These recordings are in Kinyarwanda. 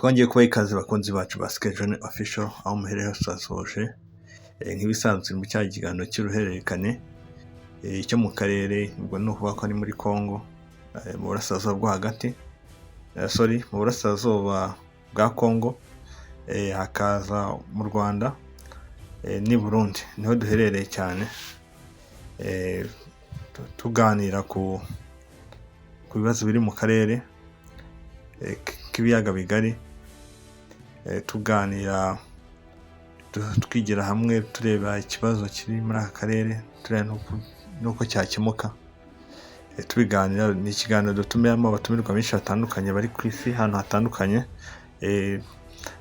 Twongeye kubaha ikaze, bakunzi bacu ba Schedule Official, aho muherereye hose turasoje. Nk'ibisanzwe mu cya kiganiro cy'uruhererekane cyo mu karere, ubwo ni ukuvuga ko ari muri Congo, mu burasirazuba bwo hagati, sorry, mu burasirazuba bwa Congo, hakaza mu Rwanda n'i Burundi, niho duherereye cyane, tuganira ku bibazo biri mu karere k'ibiyaga bigari, tuganira, twigira hamwe, tureba ikibazo kiri muri aka karere, tureba n'uko cyakemuka, tubiganira. Ni ikiganiro dutumiramo abatumirwa benshi batandukanye bari ku isi ahantu hatandukanye.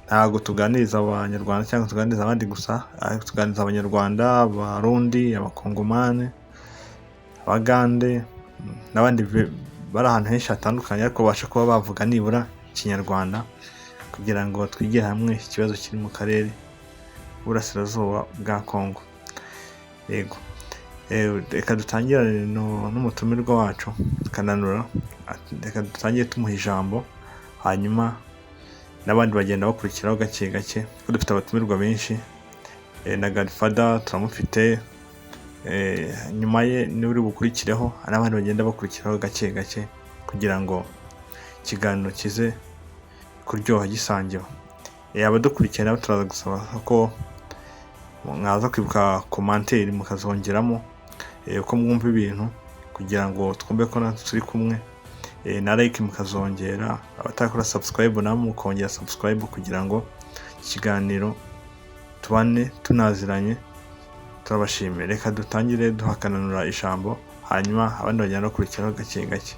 Ntabwo tuganiriza Abanyarwanda cyangwa tuganiriza abandi gusa, ariko tuganiriza Abanyarwanda, Abarundi, Abakongomani, Abagande n'abandi bari ahantu henshi hatandukanye, ariko babasha kuba bavuga nibura Ikinyarwanda, kugira ngo twigire hamwe ikibazo kiri mu karere k'uburasirazuba bwa Congo. Yego. Reka dutangirane n'umutumirwa wacu Kananura. Reka dutangire tumuha ijambo, hanyuma n'abandi bagenda bakurikiraho gake gake, kuko dufite abatumirwa benshi. Na Godfather turamufite, nyuma ye niwe uri bukurikireho, n'abandi bagenda bakurikiraho gake gake, kugira ngo ikiganiro kize kuryoha gisangiwe. Abadukurikiye nabo turaza gusaba ko mwaza kwibuka commentaire mukazongeramo uko mwumva ibintu, kugira ngo twumve ko natwe turi kumwe, na like mukazongera, abatakora subscribe nabo mukongera subscribe, kugira ngo ikiganiro tubane tunaziranye. Turabashimiye. Reka dutangire duha Kananura ijambo, hanyuma abandi bagenda bakurikiraho gake gake.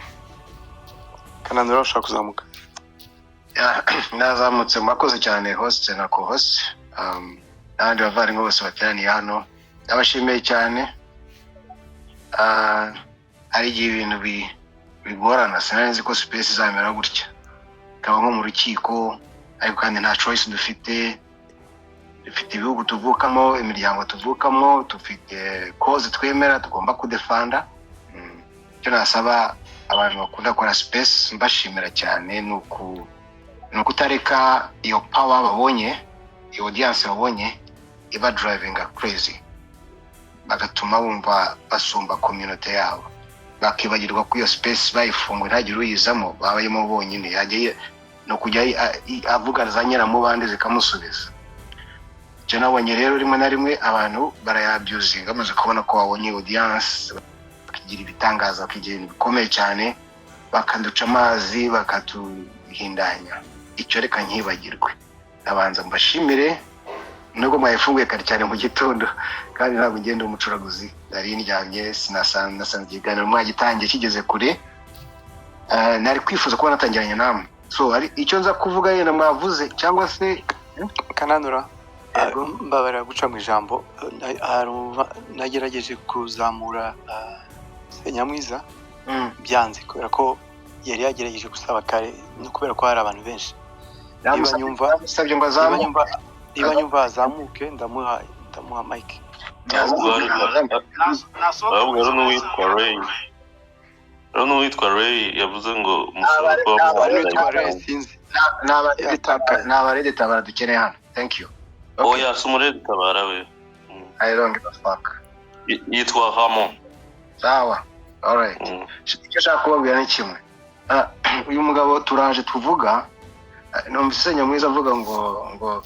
Kananura, ushaka kuzamuka? Nazamutse. Mwakoze cyane, host na co-host, n'abandi bavandimwe bose bateraniye hano, ndabashimiye cyane. Hari igihe ibintu bigorana. Sinari nzi ko space izamera gutya, ikaba nko mu rukiko, ariko kandi nta choice dufite. Dufite ibihugu tuvukamo, imiryango tuvukamo, dufite cause twemera tugomba kudefanda. Icyo nasaba abantu bakunda gukora space, mbashimira cyane, ni ukutareka iyo power babonye, iyo audience babonye, iba drivinga crazy, bagatuma bumva basumba community yabo, bakibagirwa ko iyo space bayifunguye ntagire uyizamo, babayemo bonyine. Yajya ni ukujya avuga za nyiramubande zikamusubiza. Icyo nabonye rero, rimwe na rimwe abantu barayabusinga, bamaze kubona ko babonye audience, bakigira ibitangaza, bakigira ibintu bikomeye cyane, bakaduca amazi, bakatuhindanya. Icyo reka nkibagirwe. Ndabanza mbashimire nubwo mwayifunguye kare cyane mu gitondo, kandi ntabwo ngenda umucuraguzi, nari ndyamye, nasanze ikiganiro mwagitangiye kigeze kure. Nari kwifuza kuba natangiranye namwe. So hari icyo nza kuvuga yenda mwavuze cyangwa se Kananura. Yego. Mbabarira guca mu ijambo. Nagerageje kuzamura Nyamwiza, byanze kubera ko yari yagerageje gusaba kare, no kubera ko hari abantu benshi. Niba nyumva Namusabye ngo niba azamuke. nyumva azamuke, ndamuha mike. Nasohoke. Ahubwo hari n'uwitwa Ray yavuze ngo mushobora kuba Hari n'uwitwa muhanganye. Ray, sinzi. Ni abaredetabara dukeneye hano. Thank you. Okay. Oya, si umuredetabara we. I don't give a fuck. Yitwa Ramon. Sawa, alright. Icyo nshaka kubabwira ni kimwe. Uyu mugabo turaje tuvuga, numvise Nyamwiza avuga ngo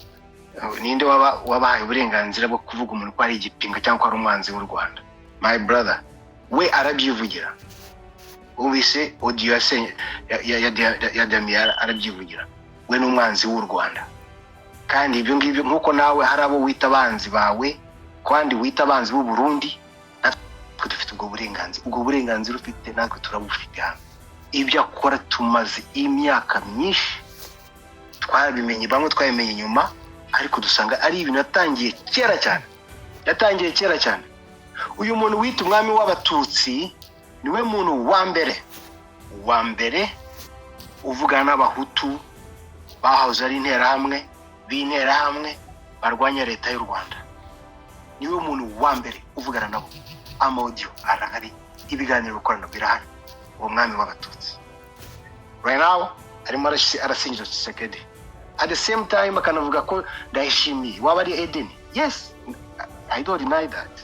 ninde waba wabahaye uburenganzira bwo kuvuga umuntu ko ari igipinga cyangwa ko ari umwanzi w'u Rwanda? My brother, we arabyivugira. Wumvise audio ya Damien, arabyivugira, we ni umwanzi w'u Rwanda. Kandi ibyo ngibyo, nk'uko nawe hari abo wita abanzi bawe, kandi wita abanzi b'u Burundi, natwe dufite ubwo burenganzira. Ubwo burenganzira ufite natwe turabufite hano. Ibyo akora tumaze imyaka myinshi twabimenye, bamwe twabimenye nyuma, ariko dusanga ari ibintu yatangiye kera cyane, yatangiye kera cyane. Uyu muntu wita umwami w'Abatutsi niwe muntu wa mbere wa mbere uvugana n'Abahutu bahoze ari Interahamwe, b'Interahamwe barwanya leta y'u Rwanda. Niwe muntu wa mbere uvugana nabo. Ama audio arahari, ibiganiro bikorana birahari. Uwo mwami w'Abatutsi right now arimo arasingiza Tshisekedi. At the same time akanavuga ko Ndayishimiye waba ari Eden. Yes, I don't deny that.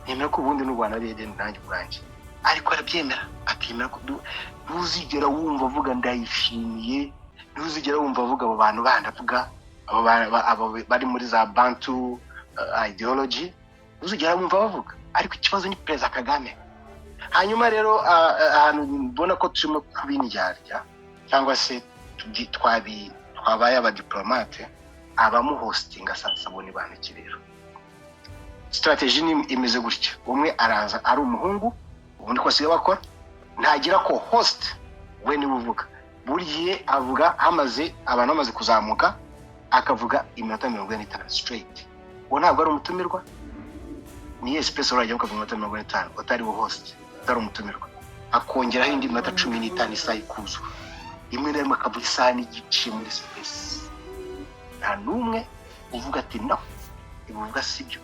Nemera ko ubundi n'u Rwanda ari Eden nanjye ubwanjye, ariko arabyemera, akemera ko ntuzigera wumva avuga Ndayishimiye, ntuzigera wumva avuga abo bantu bandi, avuga abo abo bari muri za Bantu ideology, ntuzigera wumva bavuga. Ariko ikibazo ni Perezida Kagame. Hanyuma rero ahantu mbona ko turimo kubindyarya cyangwa se twabaye abadiplomate, abamuhostinga sasa bo ni bantu ki? Rero strategy ni imeze gutya: umwe araza ari umuhungu, ubundi ko basigaye bakora, ntagira ko host, we niwe uvuga. Buri gihe avuga hamaze abantu bamaze kuzamuka, akavuga iminota 45 straight. Uwo ntabwo ari umutumirwa. Ni space urajya ukavuga iminota 45 utari wo host, utari umutumirwa? Akongeraho indi minota 15, isaha ikuzura. Rimwe na rimwe akavuga isaha n'igice muri space. Nta n'umwe uvuga ati: "No, ibi uvuga si byo."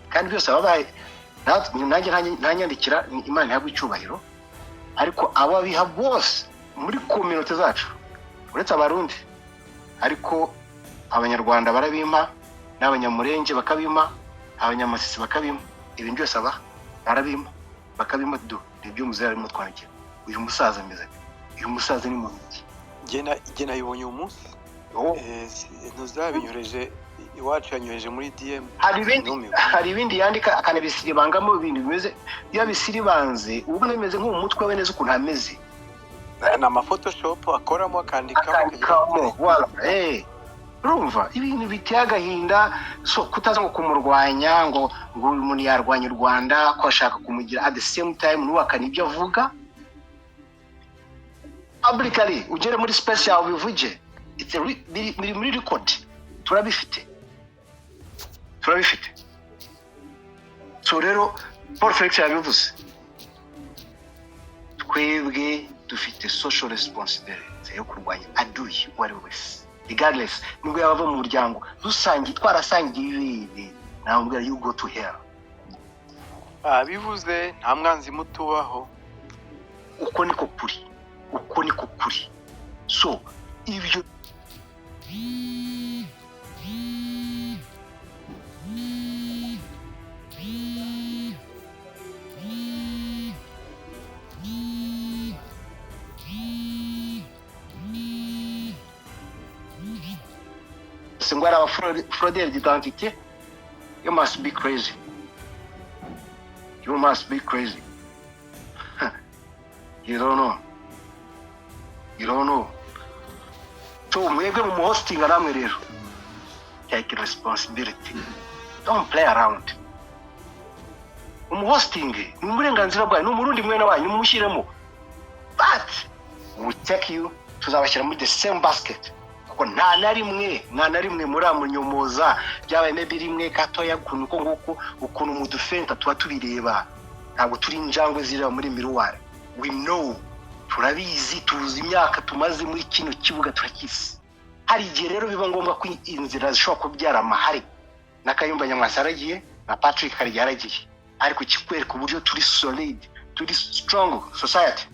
Kandi byose ababaye nanjye ntanyandikira, ni Imana ihabwa icyubahiro. Ariko ababiha bose muri communauté zacu, uretse Abarundi, ariko Abanyarwanda barabimpa, n'Abanyamurenge bakabimpa, Abanyamasisi bakabimpa, ibintu byose aba barabimpa, bakabimpa. Do nibyo muzehe arimo twandikira. Uyu musaza ameze ate? Uyu musaza ni muntu ki? Jye nabibonye uyu munsi. Oh. Ntuzabinyohereje iwacu, yanyohereje muri DM. Hari ibindi Numiwe. Hari ibindi yandika akanabisiribangamo, ibintu bimeze, iyo abisiribanze uba ubona bimeze nko mu mutwe we neza ukuntu ameze. Ni amaphotoshop akoramo, akandikamo. Akandikamo, voilà. Urumva ibintu biteye agahinda. So kutaza ngo kumurwanya, ngo uyu muntu yarwanya u Rwanda, ko ashaka kumugira, at the same time ntuhakane ibyo avuga publicly, ugere muri space yawe ubivuge. Biri muri record, turabifite, turabifite. So rero Paul Felix yabivuze, twebwe dufite social responsibility yo kurwanya aduyi uwo ari we wese, regardless nubwo yaba ava mu muryango dusangiye, twarasangiye ibere, namubwira: "You go to hell." Abivuze, nta mwanzi muto ubaho. Uko niko kuri, uko niko kuri. So ibyo ngo ari abafraudeur d'identité, you must be crazy, you must be crazy. You don't know, you don't know. So mwebwe mu muhostinga namwe rero, take responsibility, don't play around. Umuhosting ni uburenganzira bwawe, ni Umurundi mwene wanyu, mumushyiremo, but we take you, tuzabashyira muri the same basket, kuko nta na rimwe, nta na rimwe muramunyomoza. Byabaye maybe rimwe gatoya, ukuntu uko nguko ukuntu mudufenta tuba tubireba. Ntabwo turi injangwe zireba muri miroir. We know, turabizi, tuzi imyaka tumaze muri kino kibuga, turakizi. Hari igihe rero biba ngombwa ko inzira zishobora kubyara amahari, na Kayumba Nyamwasa yaragiye, na Patrick Karegeya yaragiye, ariko kikwereka uburyo turi solid, turi strong society.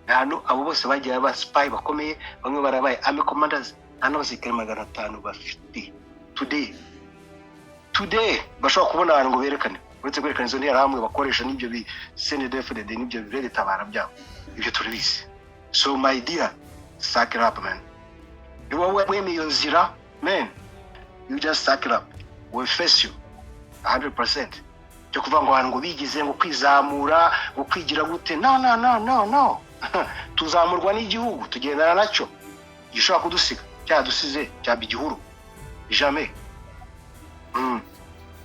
Nta abo bose bagiye aba spy bakomeye, bamwe barabaye army commanders, nta n'abasirikare 500 bafite today. Today bashobora kubona ahantu ngo berekane, uretse kwerekana izo nterahamwe bakoresha n'ibyo bi CNDD-FDD n'ibyo RED Tabara byabo. Ibyo turabizi. So my dear, suck it up, man. Ni wowe wemeye iyo nzira, man, you just suck it up. We face you 100%. Cyo kuvuga ngo abantu ngo bigize ngo kwizamura, ngo kwigira gute, no, no, no, no, no. Tuzamurwa n'igihugu, tugendana nacyo. Gishobora kudusiga cyadusize cyaba igihuru? Jamais.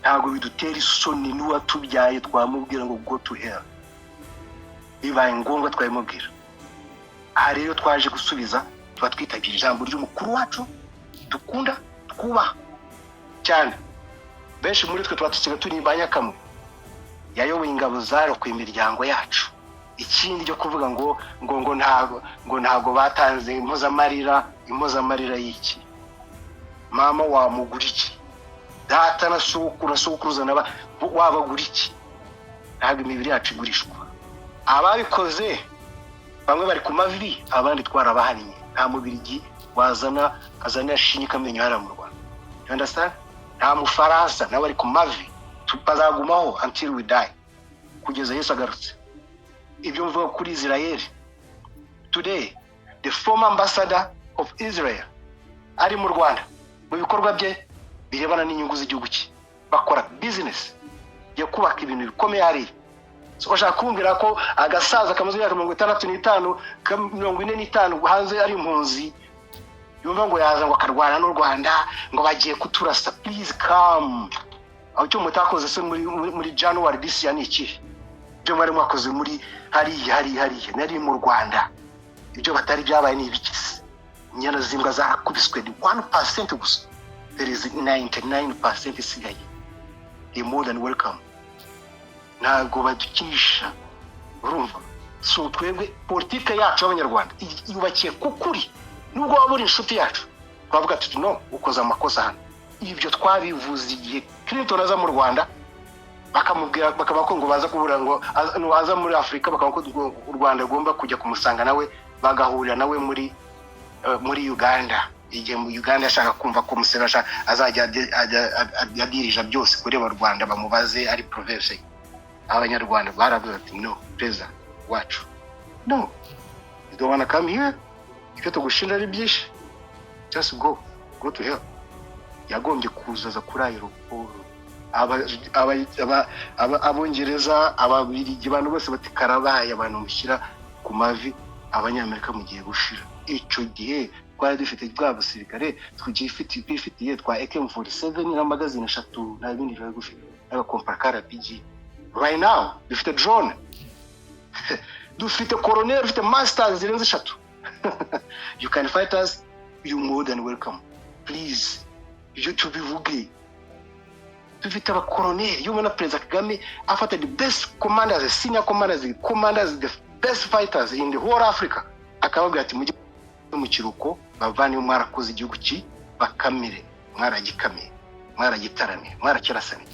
Ntabwo bidutera isoni. N'uwatubyaye twamubwira ngo "Go to hell." Bibaye ngombwa twabimubwira. Aha rero twaje gusubiza, tuba twitabye ijambo ry'umukuru wacu dukunda, twubaha cyane. Benshi muri twe tuba dusigaye turi ba nyakamwe. Yayoboye ingabo zarokoye imiryango yacu. Ikindi cyo kuvuga ngo ntabwo batanze impozamarira, impozamarira y'iki? Mama wamugura iki? Data na sokuru na sokuruza na wabagura iki? Ntabwo imibiri yacu igurishwa. Ababikoze bamwe bari ku mavi, abandi twarabahannye. Nta mubirigi. Wazana azana shinyika amenyo hariya mu Rwanda, you understand? Nta Mufaransa nawe ari ku mavi. Bazagumaho until we die, kugeza Yesu agarutse. Ibyo mvuga kuri Israel today, the former ambassador of Israel ari mu Rwanda mu bikorwa bye birebana n'inyungu z'igihugu cye, bakora business yo kubaka ibintu bikomeye hariya. So, bashaka kumbwira ko agasaza kamaze imyaka 65, 45 hanze ari impunzi, yumva ngo yaza ngo akarwana n'u Rwanda, ngo bagiye kuturasa? Please come. Aho icyo mutakoze se muri January this year ni ikihe? Ibyo mwari mwakoze muri hariya hariya hariya nari mu Rwanda, ibyo batari byabaye ni ibiki se? Inyana z'imbwa zarakubiswe. Ni 1% gusa, there is 99% isigaye. They more than welcome, ntabwo badukinisha, urumva? So twebwe politike yacu y'Abanyarwanda yubakiye ku kuri. Nubwo waba uri inshuti yacu, twavuga tuti: "No, ukoze amakosa hano." Ibyo twabivuze igihe Clinton aza mu Rwanda, bakamubwira, bakaba ko ngo baza kubura ngo no, aza muri Afurika, bakaba ko u Rwanda rugomba kujya kumusanga nawe, bagahurira nawe muri Uganda. Igihe mu Uganda ashaka kumva ko Museveni azajya adirija byose kureba u Rwanda, bamubaze ari province. Abanyarwanda baravuze ati: "No, perezida wacu, no, you don't wanna come here. Ibyo tugushinja ari byinshi, just go, go to hell." Yagombye kuzaza kuri aéroport. Abongereza, Ababiligi, abantu bose bati: "Karabaye, abantu mushyira ku mavi Abanyamerika mugiye gushira." Icyo gihe twari dufite bwa busirikare twifitiye twa AK-47 na magazine eshatu, nta bindi twari dufite, n'agakompara ka RPG. Right now dufite drone, dufite colonel ufite masters zirenze eshatu. You can fight us, you more than welcome. Please, ibyo tubivuge. Dufite abakoroneri. Iyo ubona Perezida Kagame afata the best commanders, senior commanders, commanders, the best fighters in the whole Africa, akababwira ati: "Mujye mu kiruhuko, bavane, mwarakoze igihugu ki bakamire, mwaragikamiye, mwaragitaramiye, mwarakirasaniye."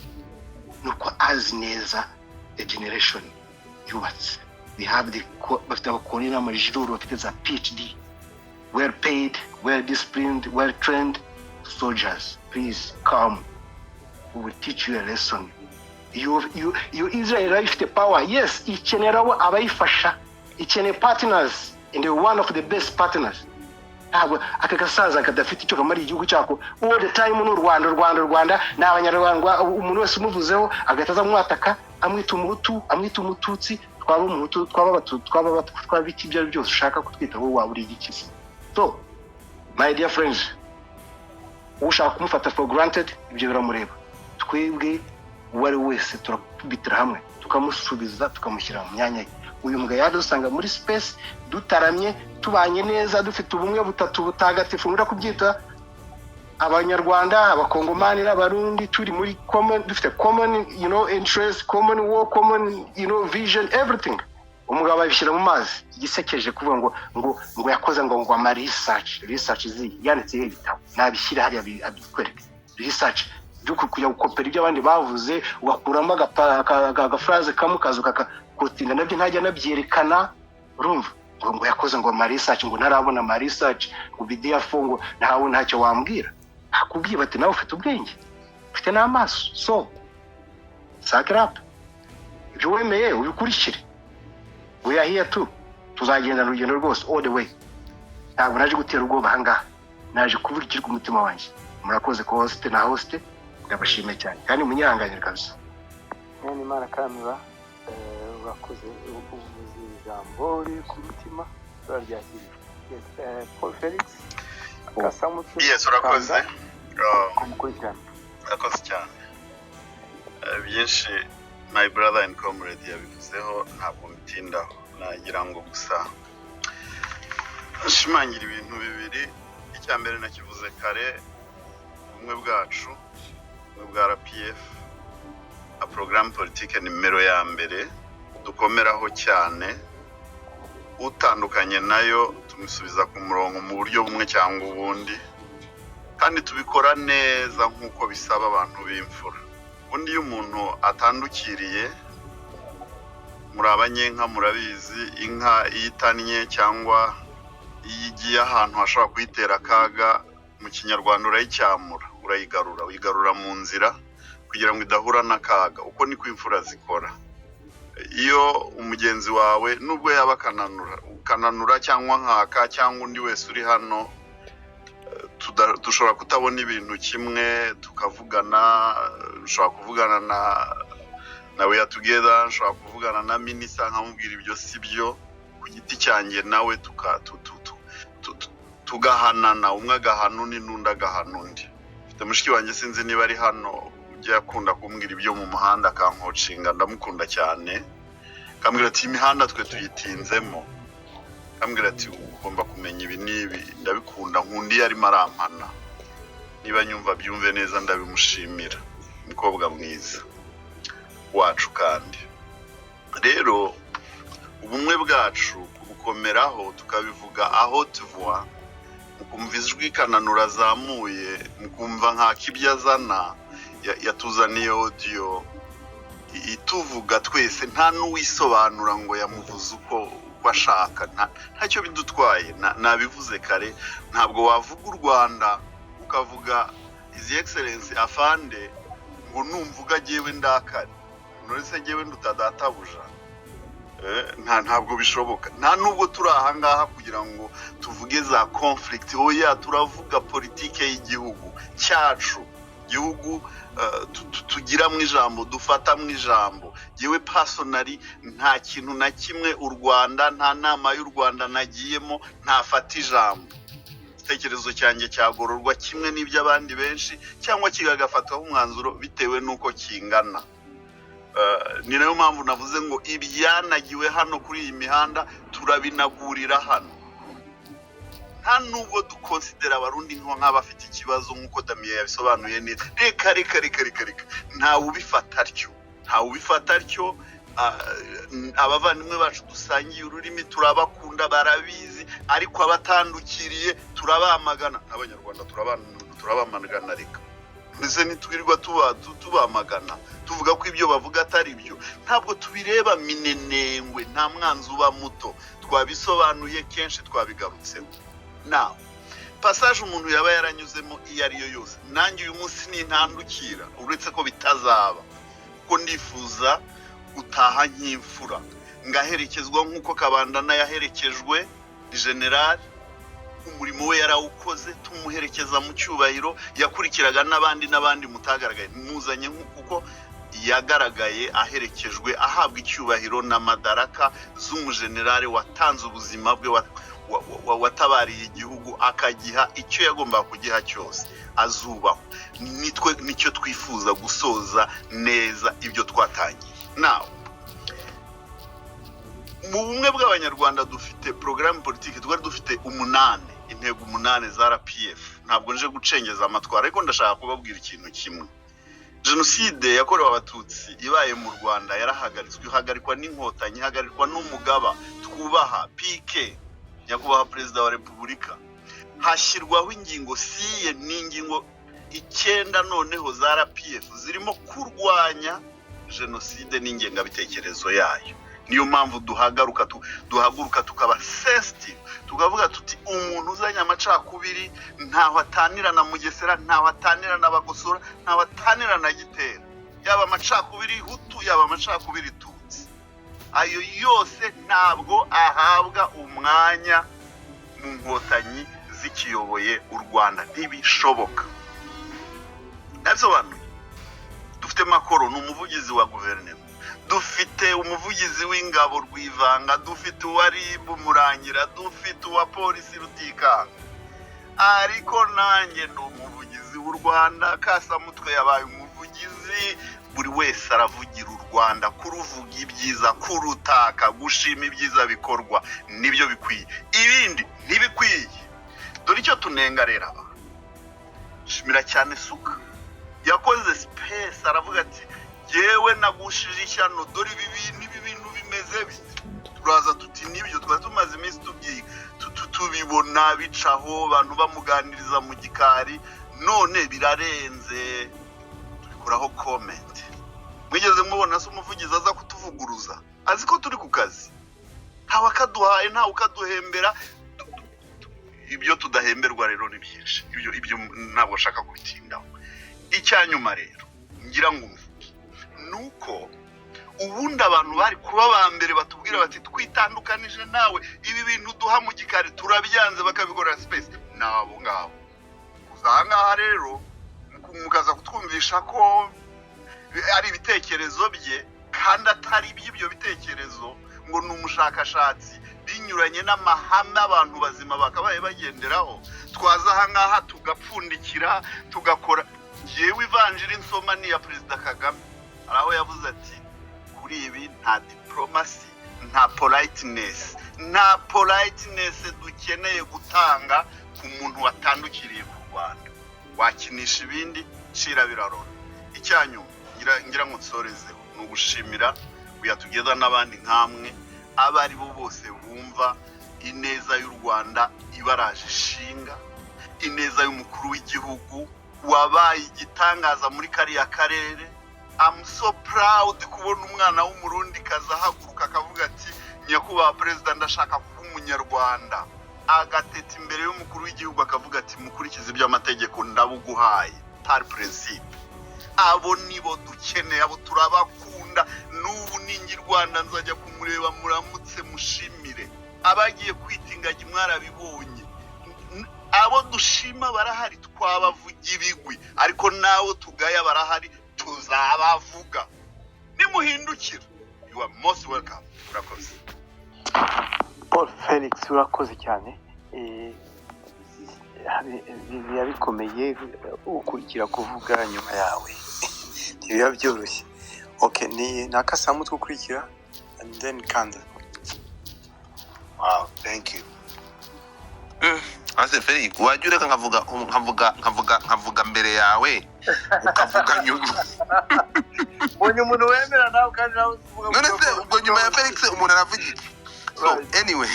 Nuko azi neza the generation yubatse. We have the bafite abakoloni n'amajoro bafite za PhD, well paid, well disciplined, well trained soldiers. Please come, we will teach you a lesson. Iyo Israel nayo ifite power, yes, ikenera abo abayifasha, ikeneye partners, and they one of the best partners. Ntabwo aka gasaza kadafite icyo kamara igihugu cyako, all the time ni u Rwanda, u Rwanda, u Rwanda, ni Abanyarwanda. Umuntu wese umuvuzeho agahita aza amwataka, amwita Umuhutu, amwita Umututsi. Twaba Umuhutu, twaba Abatutsi, twaba Abatwa, twaba iki, ibyo ari byo byose ushaka kutwita, wowe waba uri igikiza? So my dear friends, ushaka kumufata for granted, ibyo biramureba. Twebwe uwo ari we wese turakubitira hamwe, tukamusubiza, tukamushyira mu myanya ye. Uyu mugabo yadusanga muri space dutaramye, tubanye neza, dufite ubumwe butatu butagatifu, nkunda kubyita Abanyarwanda, Abakongomani n'Abarundi, turi muri common, dufite common interest, common war, common vision, everything. Umugabo abishyira mu mazi. Igisekeje kuvuga ngo yakoze ngo ama research. Research zi yanditse ibitabo, nabishyira hariya abikwereke. Research byo kujya gukopera ibyo abandi bavuze, ugakuramo agaphrase kamwe, ukaza ukakakotinga, nabyo ntajya anabyerekana. Urumva ngo yakoze ngo ama research, ngo ntarabona ama research, ngo bidiyafo, ngo ntawe ntacyo wambwira. Akubwiye bati: "Nawe ufite ubwenge, ufite n'amaso, so suck it up, ibyo wemeye ubikurikire." We are here too, tuzagendana urugendo rwose all the way. Ntabwo naje gutera ubwoba ahangaha, naje kuvuga ikiri ku mutima wanjye. Murakoze ko host na host, ndabashimiye cyane kandi munyihanganire kabisa. Mwene Imana Karamira, urakoze, uvuze ijambo riri ku mutima, turaryakiriye. Yes, Paul Felix Kasamutwe. Yes, urakoze. Kumukurikirana. Urakoze cyane. Byinshi my brother and comrade yabivuzeho, ntabwo mbitindaho. Nagira ngo gusa nshimangira ibintu bibiri. Icya mbere nakivuze kare: ubumwe bwacu, ubumwe bwa RPF, porogaramu politike nimero ya mbere dukomeraho cyane. Utandukanye nayo tumusubiza ku murongo mu buryo bumwe cyangwa ubundi, kandi tubikora neza nk'uko bisaba abantu b'imfura. Ubundi iyo umuntu atandukiriye, muri abanyenka murabizi, inka iyo itannye cyangwa Iyo igiye ahantu hashobora kuyitera akaga, mu Kinyarwanda urayicyamura, urayigarura, uyigarura mu nzira kugira ngo idahura n'akaga. Uko niko imfura zikora. Iyo umugenzi wawe, nubwo yaba akananura, ukananura cyangwa nkaka cyangwa undi wese uri hano, dushobora kutabona ibintu kimwe, tukavugana. Ushobora kuvugana na We Are Together, nshobora kuvugana na minisita nkamubwira ibyo si byo ku giti cyanjye, nawe tugahanana, umwe agahana undi n'undi agahana undi. Mfite mushiki wanjye, sinzi niba ari hano, ujya akunda kumbwira ibyo mu muhanda, akankocinga. Ndamukunda cyane. Akambwira ati: "Imihanda twe tuyitinzemo." Akambwira ati: "Ugomba kumenya ibi n'ibi." Ndabikunda, nkunda iyo arimo arampana. Niba nyumva byumve neza, ndabimushimira, umukobwa mwiza wacu. Kandi rero ubumwe bwacu kubukomeraho, tukabivuga aho tuvuga, mukumva ijwi Kananura azamuye, mukumva nk'ako ibyo azana, yatuzaniye audio ituvuga twese, nta n'uwisobanura ngo yamuvuze uko ashaka. Ntacyo bidutwaye. Nabivuze kare, ntabwo wavuga u Rwanda ukavuga His Excellence afande ngo numvuga jyewe ndakare. None se jyewe nduta databuja? Ntabwo bishoboka. Nta nubwo turi ahangaha kugira ngo tuvuge za conflict. Oya, turavuga politike y'igihugu cyacu, igihugu tugiramo ijambo, dufatamo ijambo. Yewe, personally, nta kintu na kimwe u Rwanda, nta nama y'u Rwanda nagiyemo ntafata ijambo. Igitekerezo cyanjye cyagororwa kimwe n'iby'abandi benshi, cyangwa kikagafatwaho umwanzuro bitewe n'uko kingana. Ni nayo mpamvu navuze ngo ibyanagiwe hano kuri iyi mihanda turabinagurira hano. Nta nubwo dukonsidera Abarundi nk'abafite ikibazo nk'uko Damiye yabisobanuye neza. Reka, reka, reka, reka, reka, ntawe ubifata atyo, ntawe ubifata atyo. Abavandimwe bacu dusangiye ururimi turabakunda, barabizi, ariko abatandukiriye turabamagana. N'Abanyarwanda turabamagana. Reka, ndetse ntitwirirwa tubamagana, tuvuga ko ibyo bavuga atari byo. Ntabwo tubireba minenengwe, nta mwanzi uba muto. Twabisobanuye kenshi, twabigarutseho. Nawe passage umuntu yaba yaranyuzemo iyo ari yo yose, nanjye uyu munsi nintandukira, uretse ko bitazaba, kuko ndifuza gutaha nk'imfura, ngaherekezwa nk'uko Kabandana yaherekejwe. Generali umurimo we yarawukoze, tumuherekeza mu cyubahiro, yakurikiraga n'abandi n'abandi mutagaragaye muzanye, kuko yagaragaye aherekejwe, ahabwa icyubahiro na madaraka z'umujenerali watanze ubuzima bwe, watabariye igihugu, akagiha icyo yagombaga kugiha cyose, azubahwa. Nitwe nicyo twifuza, gusoza neza ibyo twatangiye. Nawe mu bumwe bw'Abanyarwanda dufite porogaramu politiki, twari dufite umunani, intego umunani za RPF. Ntabwo nje gucengeza amatwara, ariko ndashaka kubabwira ikintu kimwe. Jenoside yakorewe Abatutsi ibaye mu Rwanda yarahagaritswe, ihagarikwa n'Inkotanyi, ihagarikwa n'umugaba twubaha PK, nyakubahwa Perezida wa Repubulika. Hashyirwaho ingingo siye, ni ingingo 9 noneho za RPF zirimo kurwanya jenoside n'ingengabitekerezo yayo. Niyo mpamvu duhaguruka tukaba sensitive, tukavuga tuti: "Umuntu uzanye amacakubiri ntaho atanira na Mugesera, ntaho atanira na Bagosora, ntaho atanira na Gitera." Yaba amacakubiri Hutu, yaba amacakubiri Tutsi, ayo yose ntabwo ahabwa umwanya mu Nkotanyi zikiyoboye u Rwanda, ntibishoboka. Nabisobanuye. Dufite Makoro, ni umuvugizi wa guverinoma, dufite umuvugizi w'ingabo Rwivanga, dufite uwa RIB Murangira, dufite uwa polisi Rutikanga, ariko nanjye ndi umuvugizi w'u Rwanda. Kasamutwe yabaye umuvugizi. Buri wese aravugira u Rwanda, kuruvuga ibyiza, kurutaka, gushima ibyiza bikorwa, nibyo bikwiye, ibindi ntibikwiye. Dore icyo tunenga rero abantu. Shimira cyane Suka, yakoze space, aravuga ati: "Yewe, nagushije ishyano, dore ibi bintu, ibi bintu bimeze bite?" Turaza tuti: "Nibyo twari tumaze iminsi tubibona bicaho, abantu bamuganiriza mu gikari, none birarenze." Tubikuraho comment. Mwigeze mubona se umuvugizi aza kutuvuguruza? Azi ko turi ku kazi, ntawe akaduhaye, ntawe ukaduhembera. Ibyo tudahemberwa rero ni byinshi. Ibyo ntabwo nshaka kubitindaho. Icya nyuma rero ngira ngo mvuge ni uko ubundi abantu bari kuba ba mbere batubwira bati: "Twitandukanije nawe, ibi bintu duha mu gikari turabyanze," bakabikorera space, ni abo ngabo. Kuza aha ngaha rero mukaza kutwumvisha ko ari ibitekerezo bye kandi atari iby'ibyo bitekerezo, ngo ni umushakashatsi, binyuranye n'amahame abantu bazima bakabaye bagenderaho. Twaza aha ngaha tugapfundikira, tugakora. Yewe, ivanjiri nsoma ni iya Perezida Kagame. Hari aho yavuze ati: "Kuri ibi nta diporomasi, nta politeness, nta politeness dukeneye gutanga ku muntu watandukiriye ku Rwanda." Wakinisha ibindi cira birarora. Icyanyuma ngira ngo nsorezeho ni ugushimira We Are Together n'abandi nkamwe, abo ari bo bose bumva ineza y'u Rwanda ibaraje ishinga, ineza y'umukuru w'igihugu wabaye igitangaza muri kariya karere. I'm so proud kubona umwana w'Umurundi kaza ahaguruka akavuga ati: "Nyakubahwa Perezida, ndashaka kuba Umunyarwanda," agateta imbere y'umukuru w'igihugu akavuga ati: "Mukurikize iby'amategeko, ndabuguhaye par principe." Abo nibo dukeneye, abo turabakunda. N'ubu ninjya i Rwanda nzajya kumureba, muramutse, mushimire. Abagiye kwita ingagi mwarabibonye. Abo dushima barahari, twabavuga ibigwi, ariko n'abo tugaya barahari, tuzabavuga. Nimuhindukira, you are most welcome. Urakoze. Paul Felix, urakoze cyane. Biba bikomeye ukurikira kuvuga nyuma yawe, ntibiba byoroshye. Okay, ni akasamutwe ukurikira and then kanda. Wow, thank you. Ase Felix, wajya ureka nkavuga, nkavuga, nkavuga, nkavuga mbere yawe, ukavuga nyuma. Mbonye umuntu wemera nawe kandi nawe uvuga. None se ubwo nyuma ya Felix umuntu aravuga iki? So anyway,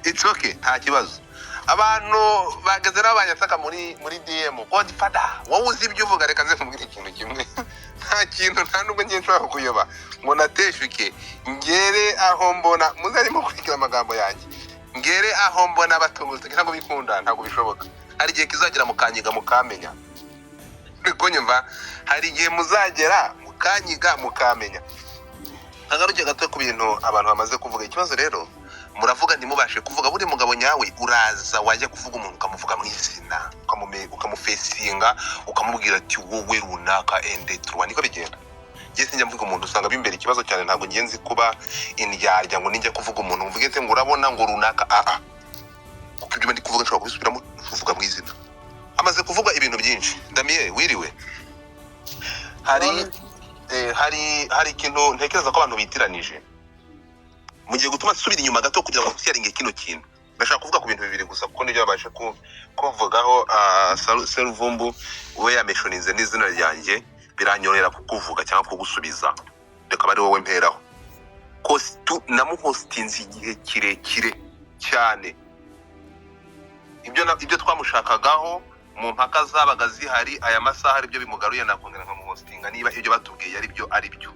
it's okay, nta kibazo. Abantu bageze nabo banyataka muri DM: "Godfather, wowe uzi ibyo uvuga." Reka nze nkubwire ikintu kimwe: nta kintu, nta nubwo ngiye nshobora kuyoba ngo nateshuke ngere aho mbona muzarimo kurikira amagambo yanjye, ngere aho mbona batungutse. Ntabwo bikunda, ntabwo bishoboka. Hari igihe kizagera mukanyiga, mukamenya. Uri kunyumva? Hari igihe muzagera mukanyiga, mukamenya. Nkagaruke gato ku bintu abantu bamaze kuvuga. Ikibazo rero, muravuga ntimubashe kuvuga. Buri mugabo nyawe uraza, wajya kuvuga umuntu ukamuvuga mu izina, ukamufesinga, ukamubwira ati: "Wowe runaka ende turuwa." Niko bigenda. Njye sinjya mvuga umuntu, usanga bimbera ikibazo cyane. Ntabwo ngiye nzi kuba indyarya ngo nijya kuvuga umuntu mvuge ngo urabona ngo runaka aa, kuko ibyo ndi kuvuga nshobora kubisubiramo. Kuvuga mu izina, amaze kuvuga ibintu byinshi. Damien, wiriwe. Hari ikintu ntekereza ko abantu bitiranije. Mugiye gutuma nsubira inyuma gato kugira ngo nsharinge kino kintu. Ndashaka kuvuga ku bintu bibiri gusa, kuko nibyo babashe kuvugaho. Seruvumbu we yameshoninze n'izina ryanjye, biranyorohera kukuvuga cyangwa kugusubiza. Reka ari wowe mperaho. Kositu namuhostinze igihe kirekire cyane. Ibyo twamushakagaho mu mpaka zabaga zihari, aya masaha aribyo bimugaruye, nakongera nkamuhostinga niba ibyo batubwiye ari byo. Ari byo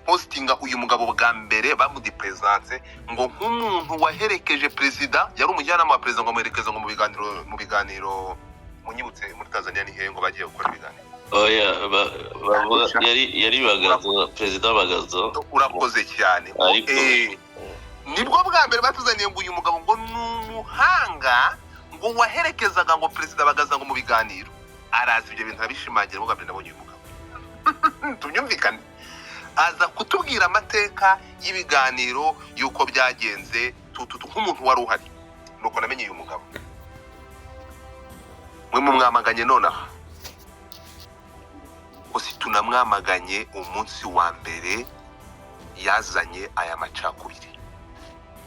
hostinga uyu mugabo bwa mbere bamudiperesanse ngo nk'umuntu waherekeje perezida, yari umujyanama wa perezida, ngo amuherekeze ngo mu biganiro, munyibutse, muri Tanzania ni hehe ngo bagiye gukora ibiganiro? Oya, bavuga yari Bagaza, perezida Bagaza. Urakoze cyane. Ariko Nibwo bwa mbere batuzaniye ngo uyu mugabo ngo ni umuhanga, ngo waherekezaga ngo perezida Bagaza ngo mu biganiro. Araza ibyo bintu arabishimangira. Bwa mbere nabonye uyu mugabo, tubyumvikane, aza kutubwira amateka y'ibiganiro y'uko byagenze tututu nk'umuntu wari uhari. Nuko namenye uyu mugabo. Mwe mumwamaganye nonaha, gusa tunamwamaganye umunsi wa mbere yazanye aya macakubiri,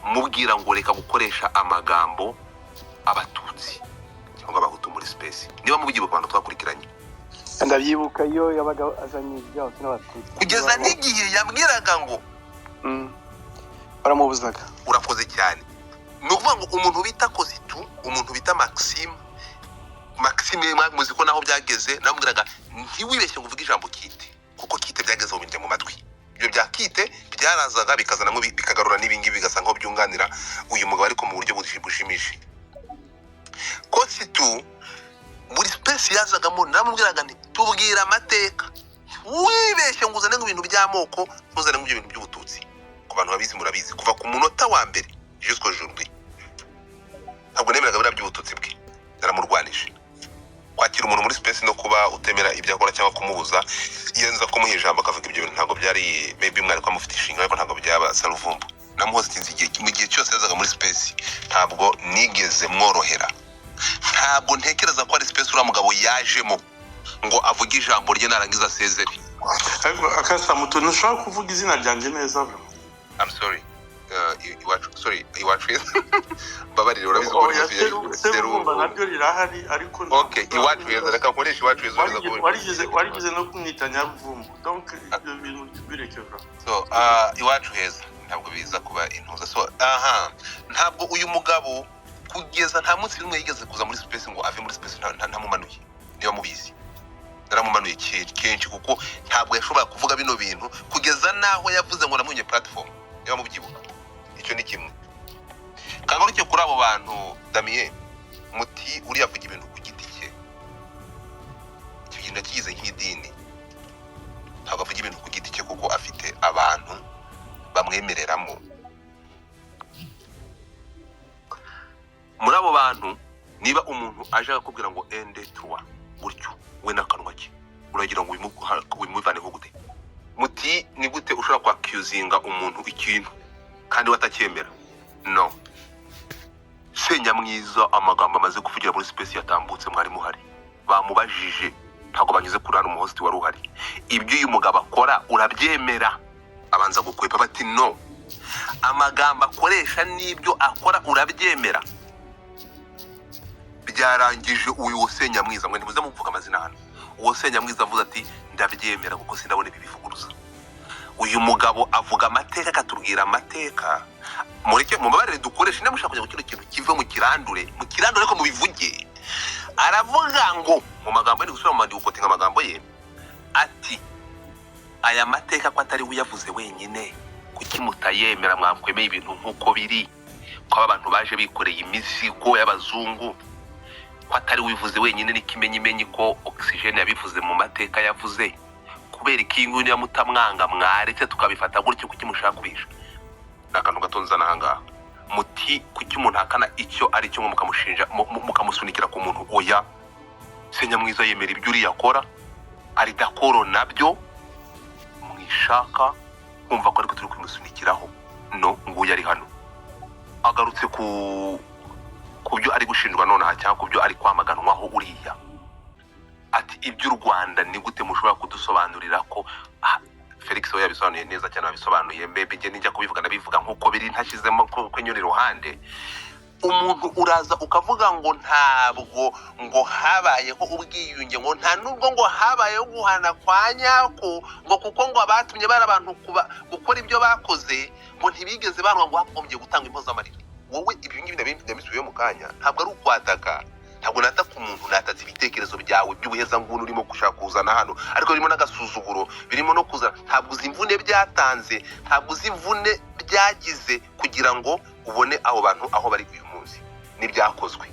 mubwira ngo reka gukoresha amagambo Abatutsi cyangwa Abahutu muri space. Niba mubyibuka, abantu twakurikiranye. Ndabyibuka iyo yabaga azanye iby'Abahutu n'Abatutsi. Kugeza n'igihe yambwiraga ngo Baramubuzaga. Urakoze cyane. Ni ukuvuga ngo umuntu bita Kositu, umuntu bita Maxime, Maxime muzi ko naho byageze namubwiraga: "Ntiwibeshye ngo uvuge ijambo kite," kuko kite byageze mu bintu mu matwi. Ibyo bya kite byarazaga bikazanamo, bikagarura n'ibingibi, bigasa nkaho byunganira uyu mugabo, ariko mu buryo bushimishije. Kositu buri space yazagamo naramubwiraga nti: "Tubwira amateka, wibeshye ngo uzane ngo ibintu by'amoko, ntuzane ngo ibyo bintu by'ubututsi." Ku bantu babizi, murabizi, kuva ku munota wa mbere jusqu'au aujourd'hui ntabwo nemeraga biriya by'ubututsi bwe, naramurwanije. Kwakira umuntu muri space no kuba utemera ibyo akora cyangwa kumubuza, iyo nza kumuha ijambo akavuga ibyo bintu, ntabwo byari, maybe mwari kuba mufite inshingano, ariko ntabwo byaba Saruvumbu. Namuhostinze igihe, mu gihe cyose yazaga muri space ntabwo nigeze mworohera. Ntabwo ntekereza ko ari space uriya mugabo yajemo ngo avuge ijambo rye narangiza asezere. Ariko akasamuto, ntushobora kuvuga izina ryanjye neza bro? I'm sorry. Iwacu, sorry, iwacu, mbabarire, urabizi ko Oya, Seruvumba naryo rirahari, ariko Okay, iwacu heza, reka nkoreshe iwacu heza, uraza kubona. Warigeze no kumwita Nyaruvumbu, donc ibyo bintu bireke bro. So iwacu heza ntabwo biza kuba intuza. So aha ntabwo uyu mugabo kugeza, nta munsi n'umwe yigeze kuza muri space ngo ave muri space ntamumanuye. Niba mubizi, naramumanuye kenshi, kuko ntabwo yashoboraga kuvuga bino bintu kugeza n'aho yavuze ngo namwimye platform, niba mubyibuka. Icyo ni kimwe. Kangaruke kuri abo bantu, Damien, muti uriya avuga ibintu ku giti cye. Icyo kintu yakigize nk'idini. Ntabwo avuga ibintu ku giti cye, kuko afite abantu bamwemereramo. Muri abo bantu, niba umuntu aje akakubwira ngo ende tuwa gutyo, we n'akanwa ke, uragira ngo wimuvaneho gute? Muti ni gute ushobora kwakuzinga umuntu ikintu kandi we atacyemera? No Senyamwiza, amagambo amaze kuvugira muri space yatambutse, mwari muhari, bamubajije, ntabwo banyuze kuri hano, umuhosti wari uhari: "Ibyo uyu mugabo akora urabyemera?" Abanza gukwepa, bati: "No, amagambo akoresha n'ibyo akora urabyemera?" Byarangije uyu Senyamwiza, mwe ntimuze muvuga amazina hano, uwo Senyamwiza avuze ati: "Ndabyemera kuko sindabona ibi bivuguruza." Uyu mugabo avuga amateka, akatubwira amateka. Mureke mubabarire dukoreshe, niba mushaka kugira ngo kino kintu kive mu kirandure, mu kirandure, ariko mubivuge. Aravuga ngo mu magambo ye, ndi gusubira mu mandiko, gukotinga amagambo ye, ati: "Aya mateka ko atari we uyavuze wenyine, kuki mutayemera? Mwakwemeye ibintu nk'uko biri, ko aba bantu baje bikoreye imizigo y'abazungu, ko atari we ubivuze wenyine, n'ikimenyimenyi ko Oxygene yabivuze mu mateka yavuze, kubera iki iyi ngiyi niba mutamwanga mwaretse tukabifata gutyo? Kuki mushaka kubihisha?" Ni akantu gato nzana ahangaha. Muti kuki umuntu ahakana icyo ari cyo ngo mukamushinja, mukamusunikira ku muntu? Oya, Senyamwiza yemera ibyo uriya akora, ari d'accord nabyo. Mwishaka kumva ko ariko turi kumusunikiraho. No nguyu ari hano, agarutse ku byo ari gushinjwa nonaha cyangwa ku byo ari kwamaganwaho uriya, ati: "Iby'u Rwanda ni gute mushobora kudusobanurira ko?" Ah, Felix we yabisobanuye neza cyane, yabisobanuye. Mbebe njye nijya kubivuga, ndabivuga nk'uko biri, ntashyizemo ko kunyura iruhande. Umuntu uraza ukavuga ngo ntabwo ngo habayeho ubwiyunge, ngo nta nubwo ngo habayeho guhana kwa nyako, ngo kuko ngo abatumye bari abantu gukora ibyo bakoze ngo ntibigeze banwa, ngo hagombye gutanga impozamarira. Wowe ibyo ngibi ndabisubiye mu kanya. Ntabwo ari ukwataka, ntabwo nataka umuntu, natatse ibitekerezo byawe by'ubuhezanguni urimo gushaka kuzana hano, ariko birimo n'agasuzuguro, birimo no kuzana. Ntabwo uzi imvune byatanze, ntabwo uzi imvune byagize kugira ngo ubone abo bantu aho bari uyu munsi n'ibyakozwe.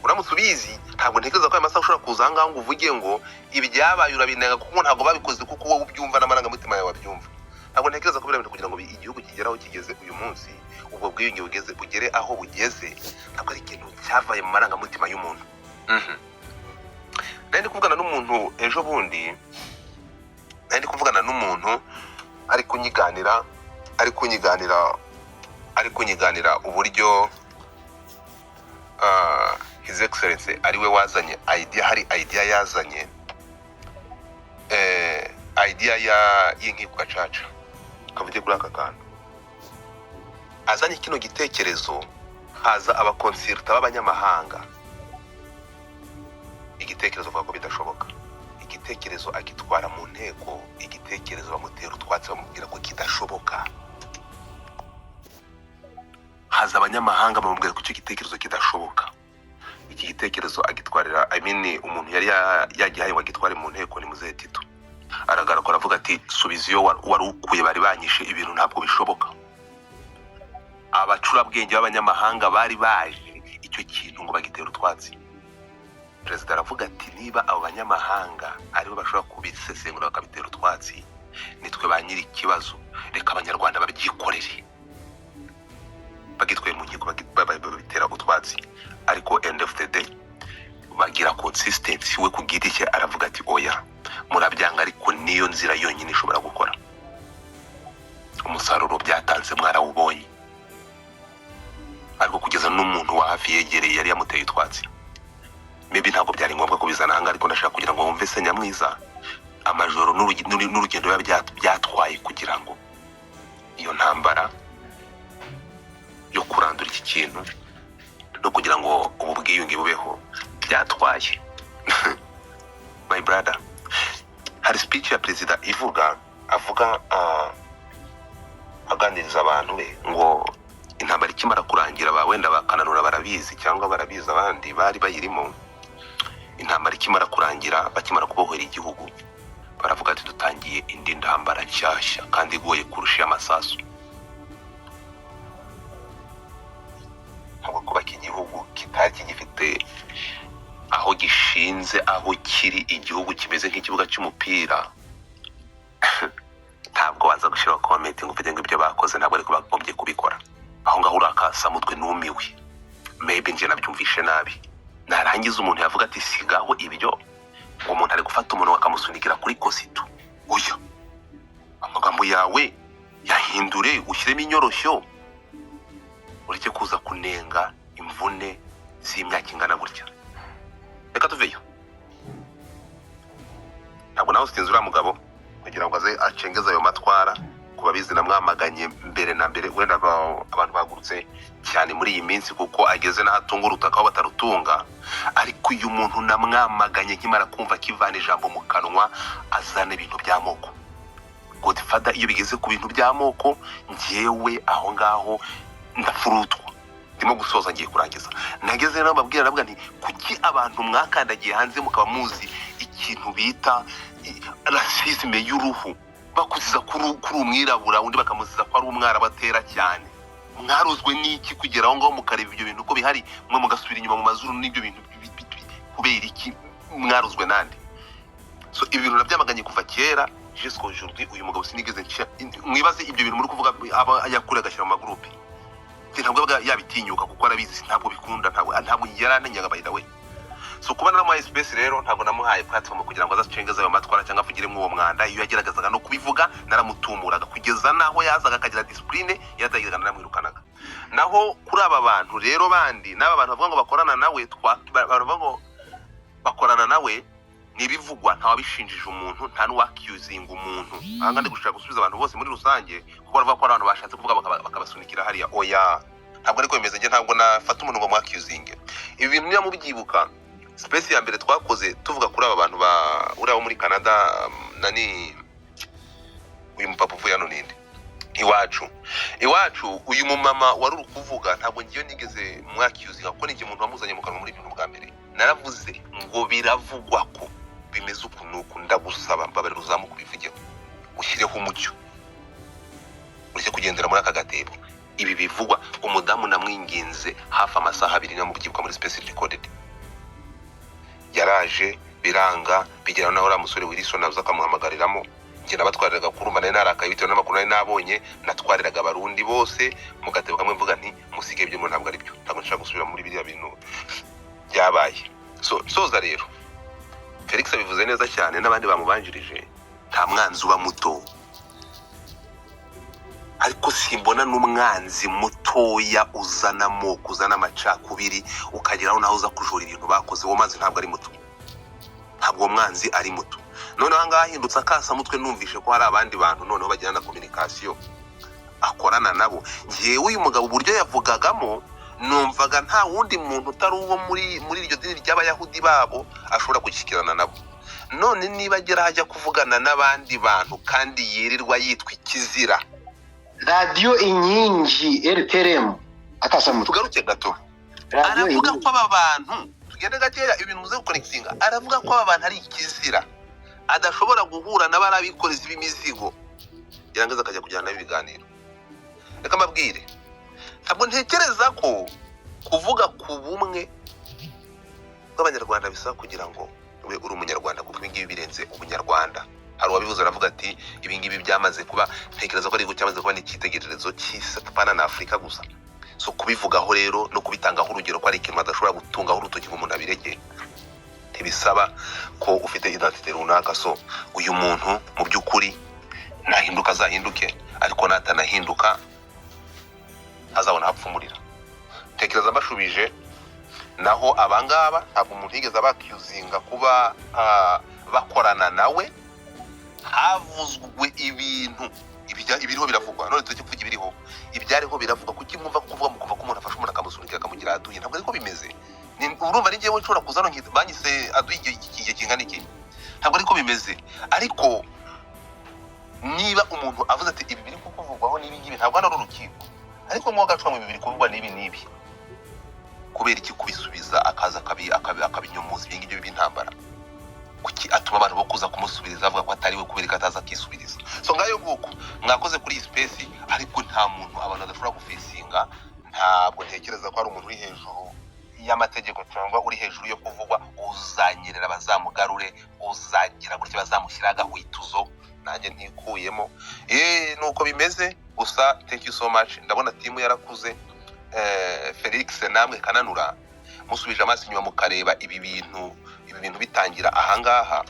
Uramutse ubizi, ntabwo ntekereza ko aya masaha ushobora kuza ahangaha ngo uvuge ngo ibyabaye urabinenga kuko ntabwo babikoze, kuko wowe ubyumva n'amarangamutima yawe abyumva. Ntabwo ntekereza ko biriya bintu kugira ngo igihugu kigere aho kigeze uyu munsi, ubwo bwiyunge bugeze, bugere aho bugeze, ntabwo ari ikintu cyavaye mu marangamutima y'umuntu. Nari ndi kuvugana n'umuntu ejo bundi, nari ndi kuvugana n'umuntu ari kunyiganira uburyo His Excellence ari we wazanye idea. Hari idea yazanye, idea ya y'inkiko gacaca. Kavuge kuri aka kantu, azanye kino gitekerezo, haza abaconsultant b'abanyamahanga. Igitekerezo avuga ko bidashoboka, igitekerezo agitwara mu nteko, igitekerezo bamutera utwatsi, bamubwira ko kidashoboka. Haza abanyamahanga bamubwira ko icyo gitekerezo kidashoboka. Iki gitekerezo agitwarira, I mean, umuntu yari yagihaye ngo agitware mu nteko ni muzehe Tito. Aragaragara, aravuga ati: "Subiza iyo wari ukuye, bari banyishe, ibintu ntabwo bishoboka." Abacurabwenge b'abanyamahanga bari baje icyo gitekerezo baracyanga. Icyo kintu ngo bagitera utwatsi. Perezida aravuga ati: "Niba abo banyamahanga aribo bashobora kubisesengura bakabitera utwatsi, nitwe ba nyiri ikibazo, reka Abanyarwanda babyikorere." Bagitwaye mu nkiko, babitera utwatsi, ariko end of the day bagira consistency. We ku giti cye aravuga ati: "Oya, murabyanga, ariko niyo nzira yonyine ishobora gukora." Umusaruro byatanze mwarawubonye, ariko kugeza n'umuntu wa hafi yegereye yari yamuteye utwatsi. Maybe ntabwo byari ngombwa kubizana ahangaha, ariko ndashaka kugira ngo wumve se nyamwiza amajoro n'urugendo biba byatwaye kugira ngo iyo ntambara yo kurandura iki kintu no kugira ngo ubu bwiyunge bubeho byatwaye. My brother, hari speech ya perezida ivuga, avuga, aganiriza abantu be ngo intambara ikimara kurangira, ba wenda bakananura barabizi cyangwa barabizi abandi bari bayirimo, intambara ikimara kurangira, bakimara kubohora igihugu, baravuga ati: "Dutangiye indi ntambara nshyashya kandi igoye kurusha iy'amasasu." Ntabwo kubaka igihugu kitari kigifite aho gishinze, aho kiri, igihugu kimeze nk'ikibuga cy'umupira. Ntabwo waza gushyiraho comment ngo uvuge ngo ibyo bakoze ntabwo ariko bagombye kubikora. Aho ngaho urakasamutwe, numiwe. Maybe njye nabyumvishe nabi. Narangiza umuntu yavuga ati: "Sigaho ibyo," ngo umuntu ari gufata umuntu bakamusunikira kuri kositu. Oya, amagambo yawe yahindure, ushyiremo inyoroshyo, ureke kuza kunenga imvune z'imyaka ingana gutya. Reka tuveyo. Ntabwo nawe usinze uriya mugabo kugira ngo aze acengeze ayo matwara. Ku babizi, namwamaganye mbere na mbere. Wenda abantu bahagurutse cyane muri iyi minsi kuko ageze n'ahatunga urutaka aho batarutunga, ariko uyu muntu namwamaganye nkimara kumva akivana ijambo mu kanwa azana ibintu by'amoko. Godfather, iyo bigeze ku bintu by'amoko, njyewe aho ngaho ndafurutwa. Ndimo gusoza, ngiye kurangiza. Nageze rero mbabwira, ndavuga nti: "Kuki abantu mwakandagiye hanze mukaba muzi ikintu bita racisme y'uruhu, bakuziza kuri umwirabura, undi bakamuziza ko ari umwarabu atera cyane, mwaruzwe n'iki kugera aho ngaho mukareba ibyo bintu uko bihari, mwe mugasubira inyuma mu mazuru n'ibyo bintu kubera iki? Mwaruzwe nande?" So ibi bintu nabyamaganye kuva kera jusqu'aujourd'hui. Uyu mugabo sinigeze mwibaze ibyo bintu muri kuvuga aba yakure agashyira mu magurupe. Njye ntabwo yabaga yabitinyuka kuko arabizi ntabwo bikunda, ntabwo yaranenyaga, by the way. So kuba naramuhaye space rero, ntabwo namuhaye platform kugira ngo azacengeze ayo matwara cyangwa avugiremo uwo mwanda. Iyo yageragazaga no kubivuga naramutumuraga, kugeza naho yazaga akagira discipline, yatagiraga naramwirukanaga. Naho kuri aba bantu rero bandi, n'aba bantu bavuga ngo bakorana nawe, bavuga ngo bakorana nawe, n'ibivugwa ntawabishinjije umuntu, nta n'uwakiuzinga umuntu. Aha ngaha ndi gushaka gusubiza abantu bose muri rusange, kuko baravuga ko hari abantu bashatse kuvuga bakabasunikira hariya. Oya, ntabwo ariko bimeze. Njye ntabwo nafata umuntu ngo mwakiuzinge. Ibi bintu niba mubyibuka, space ya mbere twakoze tuvuga kuri aba bantu ba uriya wo muri Canada, nani, uyu mupapa uvuye hano ninde, iwacu, uyu mumama wari uri kuvuga, ntabwo ngiyo nigeze mwakiuzinga, kuko ninjye muntu wamuzanye mu kanwa muri ibintu bwa mbere. Naravuze ngo biravugwa ko bimeze uku n'uku, ndagusaba mbabarira uzamuke ubivugeho, ushyireho umucyo, ureke kugendera muri aka gatebo ibi bivugwa. Umudamu namwinginze hafi amasaha 2, niba mubyibuka muri space recorded, yaraje biranga, bigera naho uriya musore Wilson aza akamuhamagariramo. Njye nabatwariraga, kurumva nari narakaye bitewe n'amakuru nari nabonye. Natwariraga Abarundi bose mu gatebo kamwe, mvuga nti: "Musige ibyo, ntabwo ari byo, ntabwo nshaka gusubira muri biriya bintu byabaye." So soza rero, Felix abivuze neza cyane n'abandi bamubanjirije, nta mwanzi uba muto, ariko simbona n'umwanzi mutoya uzana amoko, uzana amacakubiri, ukageraho naho uza kujura ibintu bakoze. Uwo mwanzi ntabwo ari muto, ntabwo uwo mwanzi ari muto. Noneho ahangaha ahindutse akasamutwe, numvishe ko hari abandi bantu noneho bagirana na communication, akorana nabo. Ngewe uyu mugabo uburyo yavugagamo, numvaga nta wundi muntu utari uwo muri iryo dini ry'Abayahudi babo ashobora gushyikirana nabo. None niba agera aho ajya kuvugana n'abandi bantu kandi yirirwa yitwa ikizira. Radiyo Inkingi RTRM akasamutwe. Tugaruke gato. Radiyo Aravuga Inkingi. ko aba bantu, tugende gakeya, ibintu muze gukonekitinga. Aravuga ko aba bantu ari ikizira, adashobora guhura n'abari abikorezi b'imizigo, yarangiza akajya kujyana nabo ibiganiro. Reka mbabwire, ntabwo ntekereza ko Kuvuga ku bumwe bw'Abanyarwanda bisaba kugira ngo ube uri Umunyarwanda, kuko ibi ngibi birenze Ubunyarwanda. Hari uwabivuze aravuga ati ibi ngibi byamaze kuba, ntekereza ko ari igihugu cyamaze kuba n'icyitegererezo cy'isi, apana na Afurika gusa. So kubivugaho rero no kubitangaho urugero ko ari ikintu badashobora gutungaho urutoki ngo umuntu abireke, ntibisaba ko ufite identité runaka. So uyu muntu mu by'ukuri nahinduka azahinduke, ariko natanahinduka ntazabona hapfumurira. Tekereza mbashubije. Naho abangaba ntabwo umuntu yigeze abaaccusinga kuba bakorana nawe. Havuzwe ibintu ibiriho biravugwa, none tujye kuvuga ibiriho, ibyariho biravugwa. Kuki mwumva ko kuvuga mukumva ko umuntu afashe umuntu akamusunikira akamugira aduye? Ntabwo ariko bimeze. Urumva ni njyewe nshobora kuza hano banyise aduye igihe kingana iki? Ntabwo ariko bimeze. Ariko niba umuntu avuze ati ibi biri kukuvugwaho n'ibi ngibi, ntabwo hano ari urukiko, ariko mwo gacwa ngo ibi biri kuvugwa n'ibi n'ibi, kubera iki kubisubiza akaza akabinyomoza? Ibyo ngibyo by'intambara, kuki atuma abantu bo kuza kumusubiriza avuga ko atari we? Kubera ko ataza akisubiriza. So ngayo nguko, mwakoze kuri iyi space, ariko nta muntu abantu badashobora gufacinga. Ntabwo ntekereza ko hari umuntu uri hejuru y'amategeko cyangwa uri hejuru yo kuvugwa. Uzanyerera bazamugarure, uzagira gutya bazamushyiraho agahwituzo, nanjye ntikuyemo. Nuko bimeze gusa. Thank you so much. Ndabona team yarakuze. Felix, namwe Kananura, musubije amaso inyuma mukareba ibi bintu bitangira ahangaha,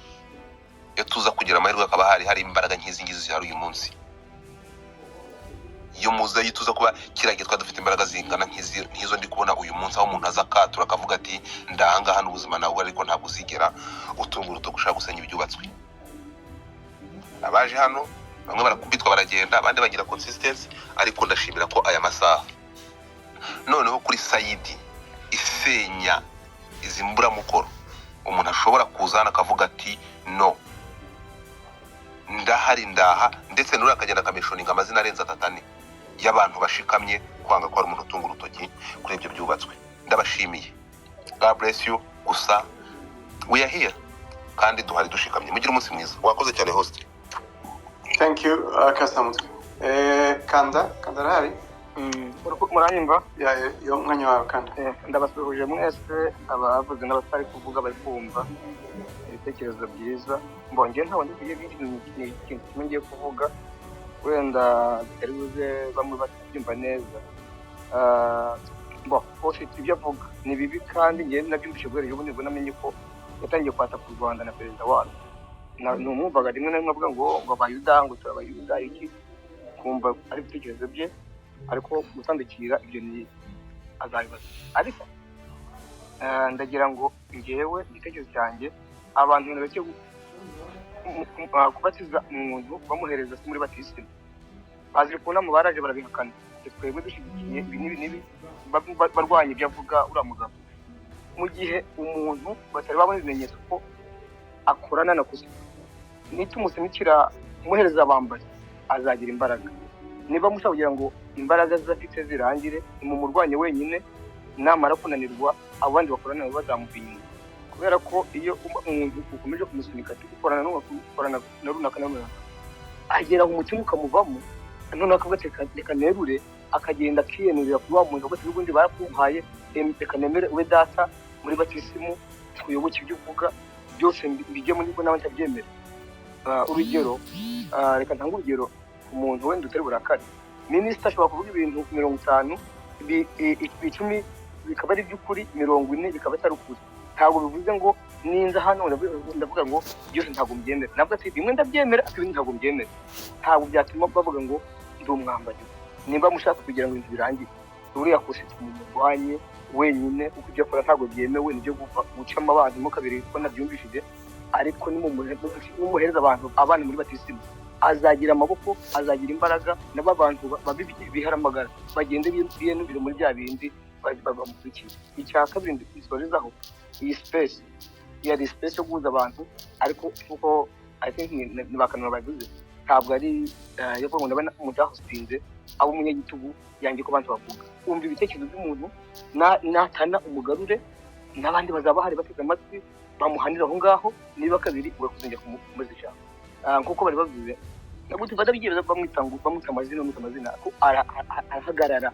iyo tuza kugira amahirwe hakaba hari imbaraga nk'izi ngizi zihari uyu munsi, iyo muza, iyo tuza kuba kiriya gihe twari dufite imbaraga zingana nk'izo ndi kubona uyu munsi, aho umuntu aza akatura akavuga ati ndahangaha n'ubuzima nawe, ariko ntabwo uzigera utunga urutoki ushaka gusenya ibyubatswe. Abaje hano bamwe barakubitwa baragenda, abandi bagira consistency. Ariko ndashimira ko aya masaha noneho kuri side isenya izi mburamukoro, umuntu ashobora kuza hano akavuga ati no, ndahari, ndaha, ndetse n'uriya akagenda akamentioninga amazina arenze atatu, ane y'abantu bashikamye kwanga ko hari umuntu utunga urutoki kuri ibyo byubatswe. Ndabashimiye, God bless you. Gusa we are here kandi duhari dushikamye. Mugire umunsi mwiza. Wakoze cyane, host. Thank you, Kasamutwe. Kanda, Kanda arahari? Muranyumva? Ya, yo mwanya wawe, Kanda. Ndabasuhuje mwese, abavuze n'abatari kuvuga bari kumva ibitekerezo byiza. Mbongeye ntabwo ndi kugiye byinshi, ni ikintu kimwe ngiye kuvuga wenda bitari buze bamwe batabyumva neza. Bo ufite ibyo avuga ni bibi, kandi njyewe nabyumvise guhera ejo bundi nibwo namenye ko yatangiye kwataka u Rwanda na perezida warwo. Numwumvaga rimwe na rimwe avuga ngo Abayuda, ngo turabayuda iki, kumva ari ibitekerezo bye, ariko gutandukira ibyo ni azabibaza. Ariko ndagira ngo ngewe igitekerezo cyanjye, abantu bareke kubatiza umuntu bamuhereza se muri batisimu. Bazira ku nama baraje barabihakana. Ati twebwe dushyigikiye ibi n'ibi n'ibi, barwanya ibyo avuga uriya mugabo, mu gihe umuntu batari babona ibimenyetso ko akorana na kusa. Nitumusunikira kumuhereza abambari azagira imbaraga. Niba mushaka kugira ngo imbaraga ze afite zirangire, nimumurwanye wenyine. Namara kunanirwa, abo bandi bakorana nabo bazamuva inyuma, kubera ko iyo umuntu ukomeje kumusunika ati ukorana ukorana na runaka na runaka, agera aho umutima ukamuvamo, noneho akavuga ati "Reka nerure," akagenda akiyenurira kuri wa muntu, akavuga ati n'ubundi barakumpaye, reka nemere ube data muri batisimu, tuyoboke ibyo uvuga byose, mbijyemo nibwo nawe ntabyemera. Urugero, reka ntange urugero ku muntu wenda utari burakare. Minisita ashobora kuvuga ibintu 50, 10 bikaba ari iby'ukuri, 40 bikaba atari ukuri. Ntabwo bivuze ngo ninza hano ndavuga ngo byose ntabwo mbyemera. Ntabwo ati bimwe ndabyemera ariko ibindi ntabwo mbyemera, ntabwo byatuma bavuga ngo ndi umwambari. Nimba mushaka kugira ngo ibintu birangire, uriya kose tumurwanye wenyine, kuko ibyo akora ntabwo byemewe, nibyo gucamo abantu mo kabiri ko nabyumvishije. Ariko nimumuhereza abantu abana muri batisimu, azagira amaboko, azagira imbaraga, nabo abantu biharamagara bagende biyenubire muri bya bindi bamukurikiye. Icya kabiri nsorezaho, iyi space yari space yo guhuza abantu, ariko nkuko I think ni bakanura babivuze, ntabwo ari yo kuvuga ngo ndabona umuntu yahostinze aba umunyagitugu yange ko abantu bavuga. Wumva ibitekerezo by'umuntu, natana umugarure, n'abandi bazaba bahari bateze amatwi bamuhanira aho ngaho. Niba kabiri ugakuzongera kumubaza ijambo. Nkuko bari bavuze, ntabwo tufata bigiye bamwita ngo bamwita amazina, bamwita amazina ko arahagarara,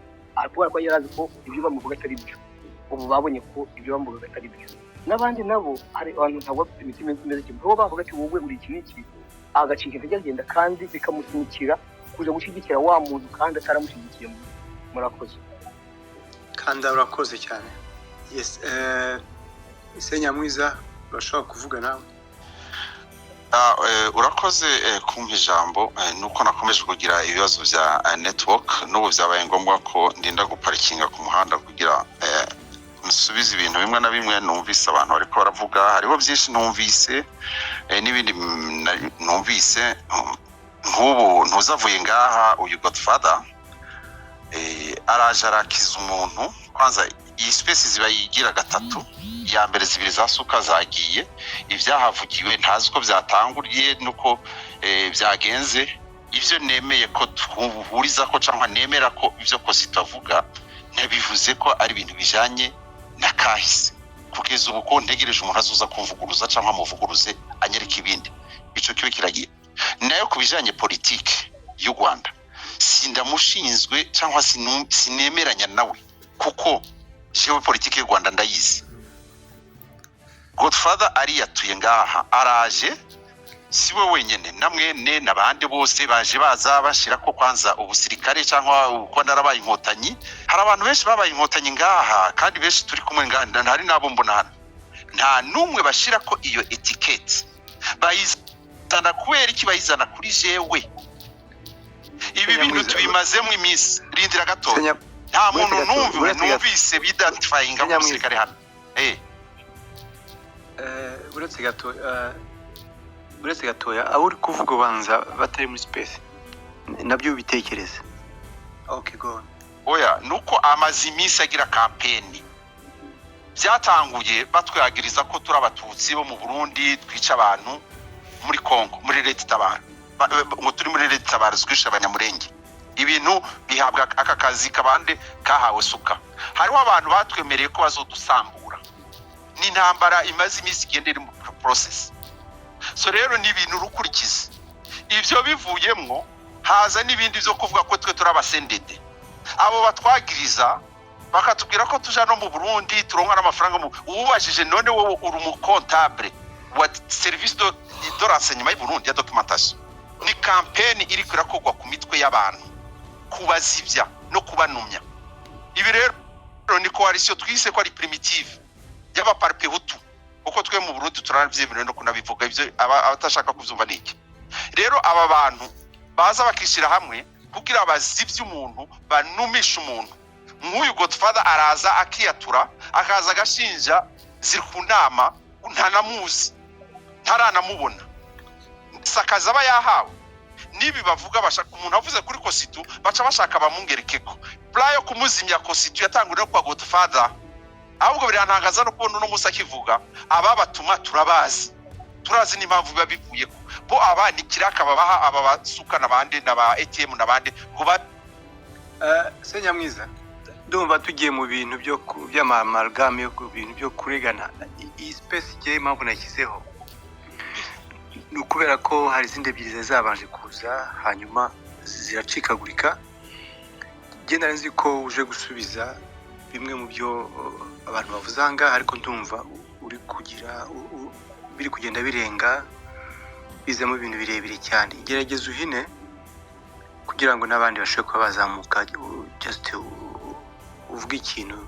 kubera ko yari azi ko ibyo bamuvuga atari byo. Ubu babonye ko ibyo bamuvugaga atari byo. N'abandi nabo, hari abantu ntabwo bafite imitima imeze kimwe, bo bavuga ati: "Wowe uri iki n'iki," agacika intege agenda, kandi bikamusunikira kuja gushyigikira wa muntu kandi ataramushyigikiye. Murakoze. Kandi urakoze cyane. Yes, Senyamwiza, urashobora kuvuga nawe. Urakoze kumpa ijambo. Nuko nakomeje kugira ibibazo bya network, n'ubu byabaye ngombwa ko ndinda guparikinga ku muhanda kugira nsubize ibintu bimwe na bimwe numvise abantu bariko baravuga. Hariho byinshi numvise n'ibindi numvise nk'ubu ntuzavuye ngaha. Uyu Godfather araje arakiza umuntu. Kwanza iyi space ziba yigira gatatu, iya mbere zibiri za suka zagiye, ibyahavugiwe ntazi uko byatanguriye nuko byagenze. Ibyo nemeye ko tuhuriza ko cyangwa nemera ko ibyo Kosito avuga, ntibivuze ko ari ibintu bijanye na kahise. Kugeza ubu ko ntegereje umuntu azoza kumvuguruza cyangwa amuvuguruze anyereka ibindi, ico kibe kiragiye. Nayo ku bijanye politike y'u Rwanda, sindamushinzwe cyangwa sinemeranya nawe, kuko jewe politike y'u Rwanda ndayizi. Godfather ariyatuye ngaha, araje, si we wenyine, namwene n'abandi bose baje baza bashira ko kwanza ubusirikare cyangwa uko narabaye Inkotanyi. Hari abantu benshi babaye Inkotanyi ngaha, kandi benshi turi kumwe ngaha, hari n'abo mbona hano, nta n'umwe bashira ko iyo étiquette. Bayizana kubera iki? Bayizana kuri jewe? Ibi bintu tubimazemo iminsi. Rindira gato. Nta muntu Uretse gato, numve uretse gato. numvise bidentifyinga Senyamwiza. nk'umusirikare hano. Uretse gato, uretse gatoya, abo uri kuvuga ubanza batari muri space nabyo ubitekereze. Okay, go on. Oya, nuko amaze iminsi agira campaign. Byatanguye batwagiriza ko turi Abatutsi bo mu Burundi twica abantu muri Congo, muri Leta Itabara, ngo turi muri Leta Itabara twishe Abanyamurenge. Ibintu bihabwa aka kazi kabande kahawe suka. Hariho abantu batwemereye ko bazodusambura. Ni intambara imaze iminsi igenda iri mu process. So rero ni ibintu urukurikiza. Ibyo bivuyemwo haza n'ibindi byo kuvuga ko twe turi aba CNDD. Abo batwagiriza bakatubwira ko tuja no mu Burundi turonka n'amafaranga. Mu ubajije none wowe uri umu comptable wa service de renseignement y'u Burundi ya documentation. Ni campaign iri kirakorwa ku mitwe y'abantu, kubazibya no kubanumya. Ibi rero ni coalition twise ko ari primitive y'abaparpehutu, kuko twe mu Burundi turanavyemerewe no kunabivuga. Ivyo abatashaka kuvyumva ni iki? Rero aba bantu baza bakishyira hamwe kugira bazibye umuntu, banumishe umuntu nk'uyu Godfather, araza akiyatura, akaza agashinja ziri ku nama, ntanamuzi, ntaranamubona, sakaza aba yahawe. N'ibi bavuga, bashaka umuntu avuze kuri Kositu, baca bashaka bamungerekeko plan yo kumuzimya. Kositu yatanguriye kwa Godfather. Ahubwo birantangaza no kubona uno munsi akivuga. Ababatuma turabazi, turazi n'impamvu biba bivuye ko bo aba ni kiraka babaha aba basuka n'abandi n'aba ATM n'abandi ngo ba Senyamwiza, ndumva tugiye mu bintu byo by'ama amalgame, yo ku bintu byo kuregana. Iyi space igiye, impamvu nashyizeho ni ukubera ko hari izindi ebyiri zari zabanje kuza, hanyuma ziracikagurika. Njye nari nzi ko uje gusubiza bimwe mu byo abantu bavuze aha ngaha, ariko ndumva uri kugira biri kugenda birenga, bizamo ibintu birebire cyane. Gerageza uhine kugira ngo n'abandi bashobore kuba bazamuka. Just uvuge ikintu.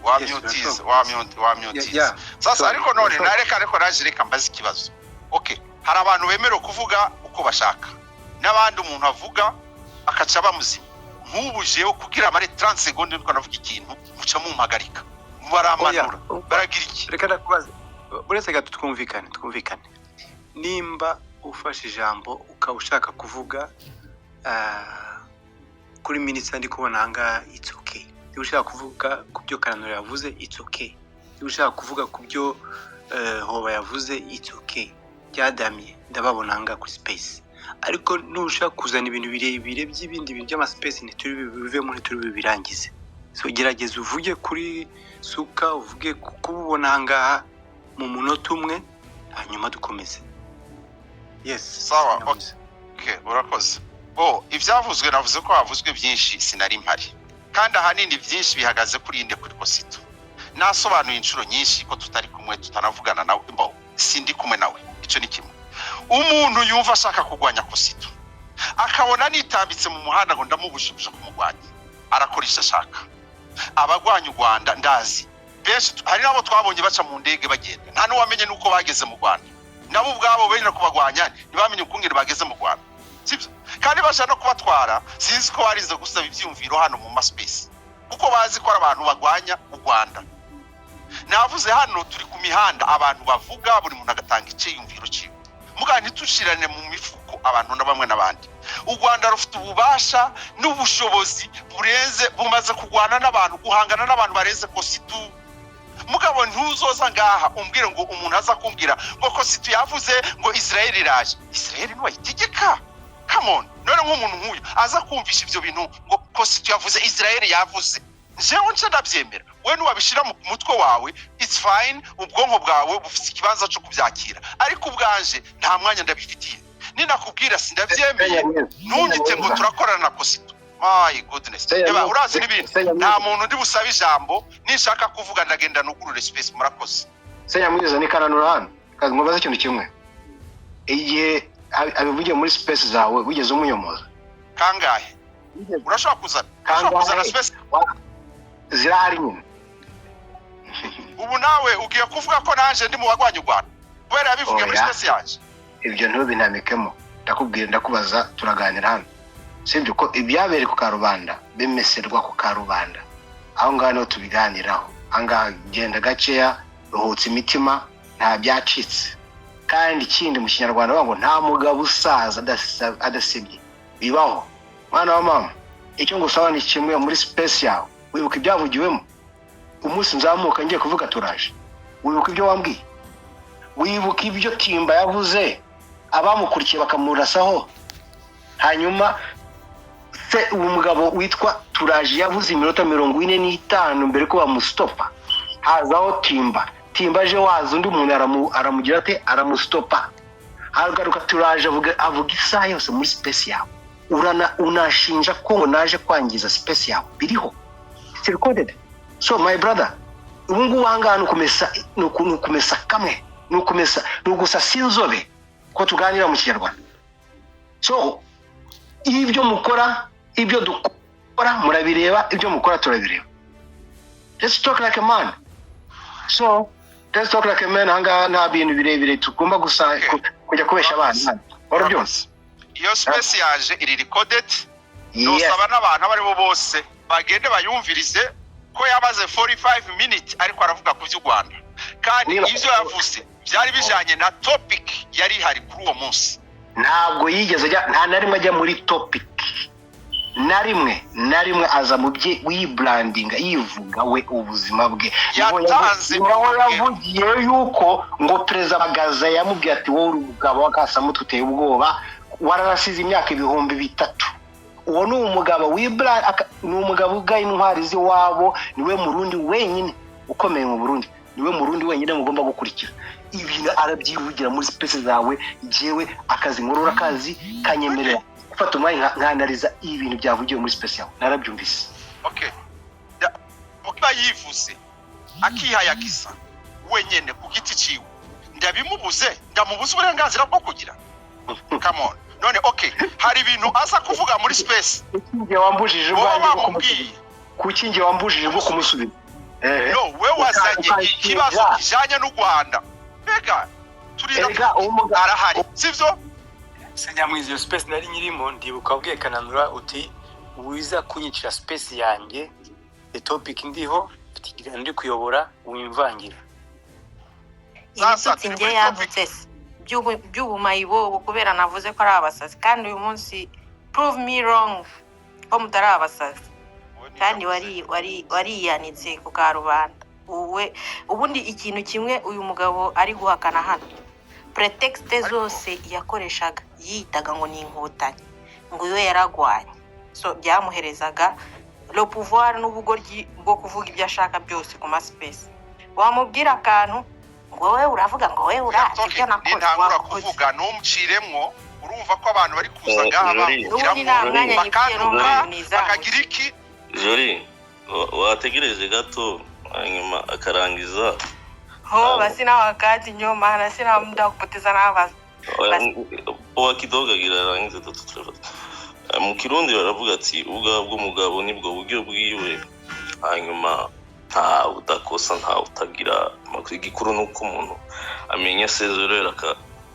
Wamyutize. Yes, Wamyutize. Sasa Sorry, ariko none sorry. nareka, ariko naje reka mbaze ikibazo. Okay, hari abantu bemerewe kuvuga uko bashaka n'abandi umuntu avuga akaca bamuzima. Nk'ubu jewe kugira amare 30 secondes niko navuga ikintu, muca mumpagarika, baramanura, Oya, baragira iki? Reka ndakubaza, uretse gato, twumvikane. Nimba ufashe ijambo ukaba ushaka kuvuga kuri minisita ndi kubona aha ngaha, it's okay. Niba ushaka kuvuga ku byo Kananura yavuze, it's okay. Niba ushaka kuvuga ku byo Hoba yavuze, it's okay. Byadamye ndababona aha ngaha kuri space. Ariko nushaka kuzana ibintu birebire by'ibindi bintu by'ama space, ntituri bivemo, ntituri bubirangize. So gerageza uvuge kuri suka, uvuge ku kuba ubona aha ngaha mu munota umwe, hanyuma dukomeze. Yes. Sawa. Senyamwiza. Okay, urakoze. Bo ibyavuzwe, navuze ko havuzwe byinshi, sinari mpari, kandi ahanini byinshi bihagaze kuri inde? Kuri Kosito. Nasobanuye inshuro nyinshi ko tutari kumwe, tutanavugana nawe. Bo sindi kumwe nawe, icyo ni kimwe. Umuntu yumva ashaka kurwanya Kosito, akabona nitambitse mu muhanda ngo ndamubujije kuja kumurwanya, arakora icyo ashaka. Abagwanya u Rwanda ndazi benshi, hari n'abo twabonye baca mu ndege bagenda, nta n'uwamenye n'uko bageze mu Rwanda. Nabo ubwabo bene kubagwanya ntibamenye ukungene bageze mu Rwanda, sibyo? Kandi bashaka no kubatwara, sinzi ko barize gusaba ibyiyumviro hano mu ma space, kuko bazi ko ari abantu bagwanya u Rwanda. Navuze hano turi ku mihanda, abantu bavuga, buri muntu agatanga icyiyumviro cyiwe, muga ntitushirane mu mifuko abantu na bamwe n'abandi. U Rwanda rufite ububasha n'ubushobozi burenze, bumaze kurwana n'abantu, guhangana n'abantu barenze Kositu. Mugabo ntuzoza ngaha umbwire ngo umuntu aza kumbwira ngo Kositu yavuze ngo Israel iraje. Israel ntiwayitegeka, come on. None nk'umuntu nk'uyu aza kumvisha ibyo bintu ngo Kositu yavuze, Israel yavuze, jewe nce ndabyemera? We nuwabishira mu mutwe wawe, it's fine, ubwonko bwawe bufite ikibanza cyo kubyakira, ariko ubwanje nta mwanya ndabifitiye. Ninakubwira sindabyemeye, ntunyite ngo turakorana na Kositu. My goodness! Eba urazi n'ibindi, nta muntu ndi busabe ijambo. Nishaka kuvuga ndagenda nugurure space. Murakoze. Senyamwiza, ni Kananura hano. Kazi, nkubaze ikintu kimwe: igihe abivugiye muri space zawe, wigeze umunyomoza? Kangahe? Urashobora kuzana Kangahe? space. Zirahari nyine. Ubu nawe ugiye kuvuga ko nanje ndi mu bagwanya u Rwanda kubera yabivugiye muri Oya. space yanjye? Ibyo ntubintamikemo. Ndakubwira, ndakubaza, turaganira hano, sibyo? Ko ibyabereye ku karubanda bimeserwa ku karubanda, aho ngaho niho tubiganiraho. Aha ngaha genda gakeya, ruhutse imitima, nta byacitse. Kandi ikindi, mu Kinyarwanda bavuga ngo nta mugabo usaza adasebye, bibaho. Mwana wa mama, icyo ngusaba ni kimwe: muri space yawe, wibuka ibyavugiwemo umunsi nzamuka ngiye kuvuga turaje? Wibuka ibyo wambwiye? Wibuka ibyo Timba yavuze, abamukurikiye bakamurasaho? Hanyuma se uwo mugabo witwa Turaje yavuze iminota 45 mbere ko bamusitopa, hazaho Timba. Timba aje, waza undi muntu aramugira ate? Aramusitopa. Hagaruka Turaje, avuga isaha yose muri space yawe. Urana unashinja ko ngo naje kwangiza space yawe. Biriho, it's recorded. So my brother, ubu ngubu aha ngaha ni ukumesa, ni ukumesa kamwe, ni ukumesa, ni ugusasa inzobe, ko tuganira mu Kinyarwanda. So ibyo mukora, ibyo dukora murabireba, ibyo mukora turabireba. Let's talk like a man. So let's talk like a man. Aha ngaha nta bintu birebire tugomba gusa kujya kubeshya abana, warabyumva? Iyo space yaje iri recorded. Yes. Nusaba n'abantu abo aribo bose bagende bayumvirize ko yamaze 45 minutes ariko aravuga ku by'u Rwanda, kandi ibyo yavuze byari bijanye na topic yari ihari kuri uwo munsi. Ntabwo yigeze ajya, nta na rimwe ajya muri topic, na rimwe na rimwe. Aza mu bye, wibrandinga, yivuga we ubuzima bwe. Yatanze Niho urugero. yavugiye yuko ngo Perezida Bagaza yamubwiye ati: "Wowe uri umugabo w'akasamutwe uteye ubwoba, wararasize imyaka 3000." Uwo ni umugabo wibra ni umugabo ugaye intwari z'iwabo. Niwe Murundi wenyine ukomeye mu Burundi, niwe Murundi wenyine mugomba gukurikira. Ibintu arabyivugira muri space zawe. Jewe akazi nkorora, akazi kanyemerera gufata umwanya nkanariza ibintu byavugiwe muri space yawe, narabyumvise. Okay. Niba yivuze akihayagiza wenyene ku giti ciwe, ndabimubuze? Ndamubuze uburenganzira bwo kugira? Come on. None okay, hari ibintu aza kuvuga muri space Kuki njye wambujije wowe ubwanjye bwo bamubwiye? kumusubiza? Kuki njye wambujije bwo kumusubiza? No, we wazanye Ukanshinja. ikibazo kijanye n'u Rwanda. Mbega turira Erega uwo mugabo arahari, sivyo? Senyamwiza, iyo space nari nyirimo, ndibuka wabwiye Kananura uti: "Wiza kunyicira space yanjye, the topic ndiho, mfite ikiganiro ndi kuyobora, wimvangira." Sasa Ibitutsi turi njye muri topic. yantutse se by'ubumayibobo kubera navuze ko ari abasazi, kandi uyu munsi prove me wrong ko mutari abasazi. Kandi wari wariyanitse ku karubanda wowe. Ubundi ikintu kimwe uyu mugabo ari guhakana hano, prétexte zose yakoreshaga yiyitaga ngo ni Inkotanyi, ngo iwe yaragwanye, so byamuherezaga le pouvoir n'ubugoryi bwo kuvuga ibyo ashaka byose ku ma space. Wamubwira akantu ngo wowe uravuga ngo wowe urazi ibyo nakoze Nintangura wakoze. kuvuga, ntumciremwo. Urumva ko abantu bari kuza ngaha Jori, N'ubundi nta bambwiramo, mwanya nyifitiye bakantuka, n'umwanya nizamuye. Bakagira iki? Jori, wategereje gato hanyuma akarangiza. Hoba sina wakati nyo maana sina muda wa kupoteza nafasi. Poa kidogo agira arangize tatu turafata. Mu Kirundi baravuga ati ubwa bw'umugabo nibwo buryo bwiwe. Hanyuma nta udakosa, nta utagira amakuru. Igikuru ni uko umuntu amenya sezerera,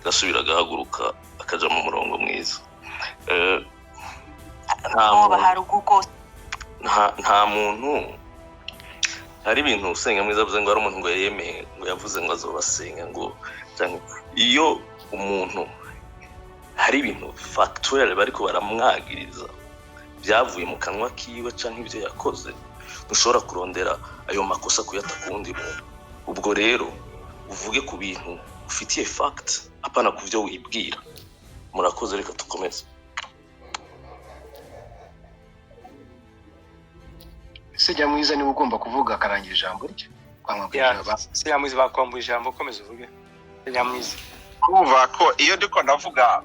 agasubira agahaguruka, akaja mu murongo mwiza. Nta Hoba muntu hari ugukosa. Nta muntu, hari ibintu usenga mwiza avuze ngo hari umuntu ngo yemeye, ngo yavuze ngo azobasenga, ngo cyangwa iyo umuntu hari ibintu factuel bariko baramwagiriza byavuye mu kanwa kiwe canke ibyo yakoze, ntushobora kurondera ayo makosa kuyata ku wundi muntu. Ubwo rero uvuge ku bintu ufitiye fact, apana ku byo wibwira. Murakoze, reka dukomeze. Senyamwiza niwe ugomba kuvuga akarangira ijambo rye, kwamwambura Ya, ijambo. Senyamwiza, bakwambuye ijambo, komeza uvuge, Senyamwiza. Urumva ko iyo ndiko ndavuga,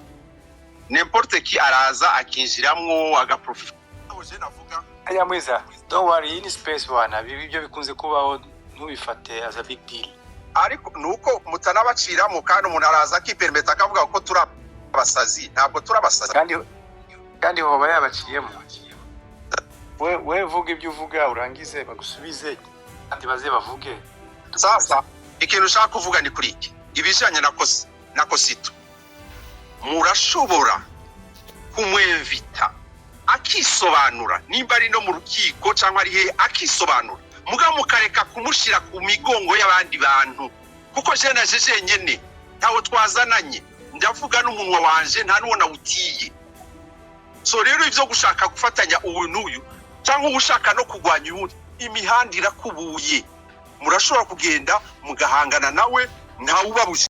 n'importe qui araza akinjiramwo agaprofita. Je navuga. Senyamwiza, don't worry, iyi ni space wana, ibi ibyo bikunze kubaho, ntubifate as a big deal. Ariko nuko mutanabaciramo, kandi umuntu araza akipermeta akavuga ko turi abasazi. Ntabwo turi abasazi. Kandi hoba yabaciyemo. We vuga ibyo uvuga urangize, bagusubize kandi baze bavuge. Sasa ikintu ushaka kuvuga ni kuri iki ibijanye na kosi na kosito, murashobora kumwemvita akisobanura, nimba ari no mu rukiko cyangwa ari hehe akisobanura, muga mukareka kumushyira ku migongo y'abandi bantu, kuko je naje jenyene ntawe twazananye, ndavuga n'umunwa wanje, nta n'uwo nawutiye. So rero ibyo gushaka gufatanya uyu n'uyu cyangwa ushaka no kurwanya uwundi, imihanda irakubuye, murashobora kugenda mugahangana nawe, ntawubabuje.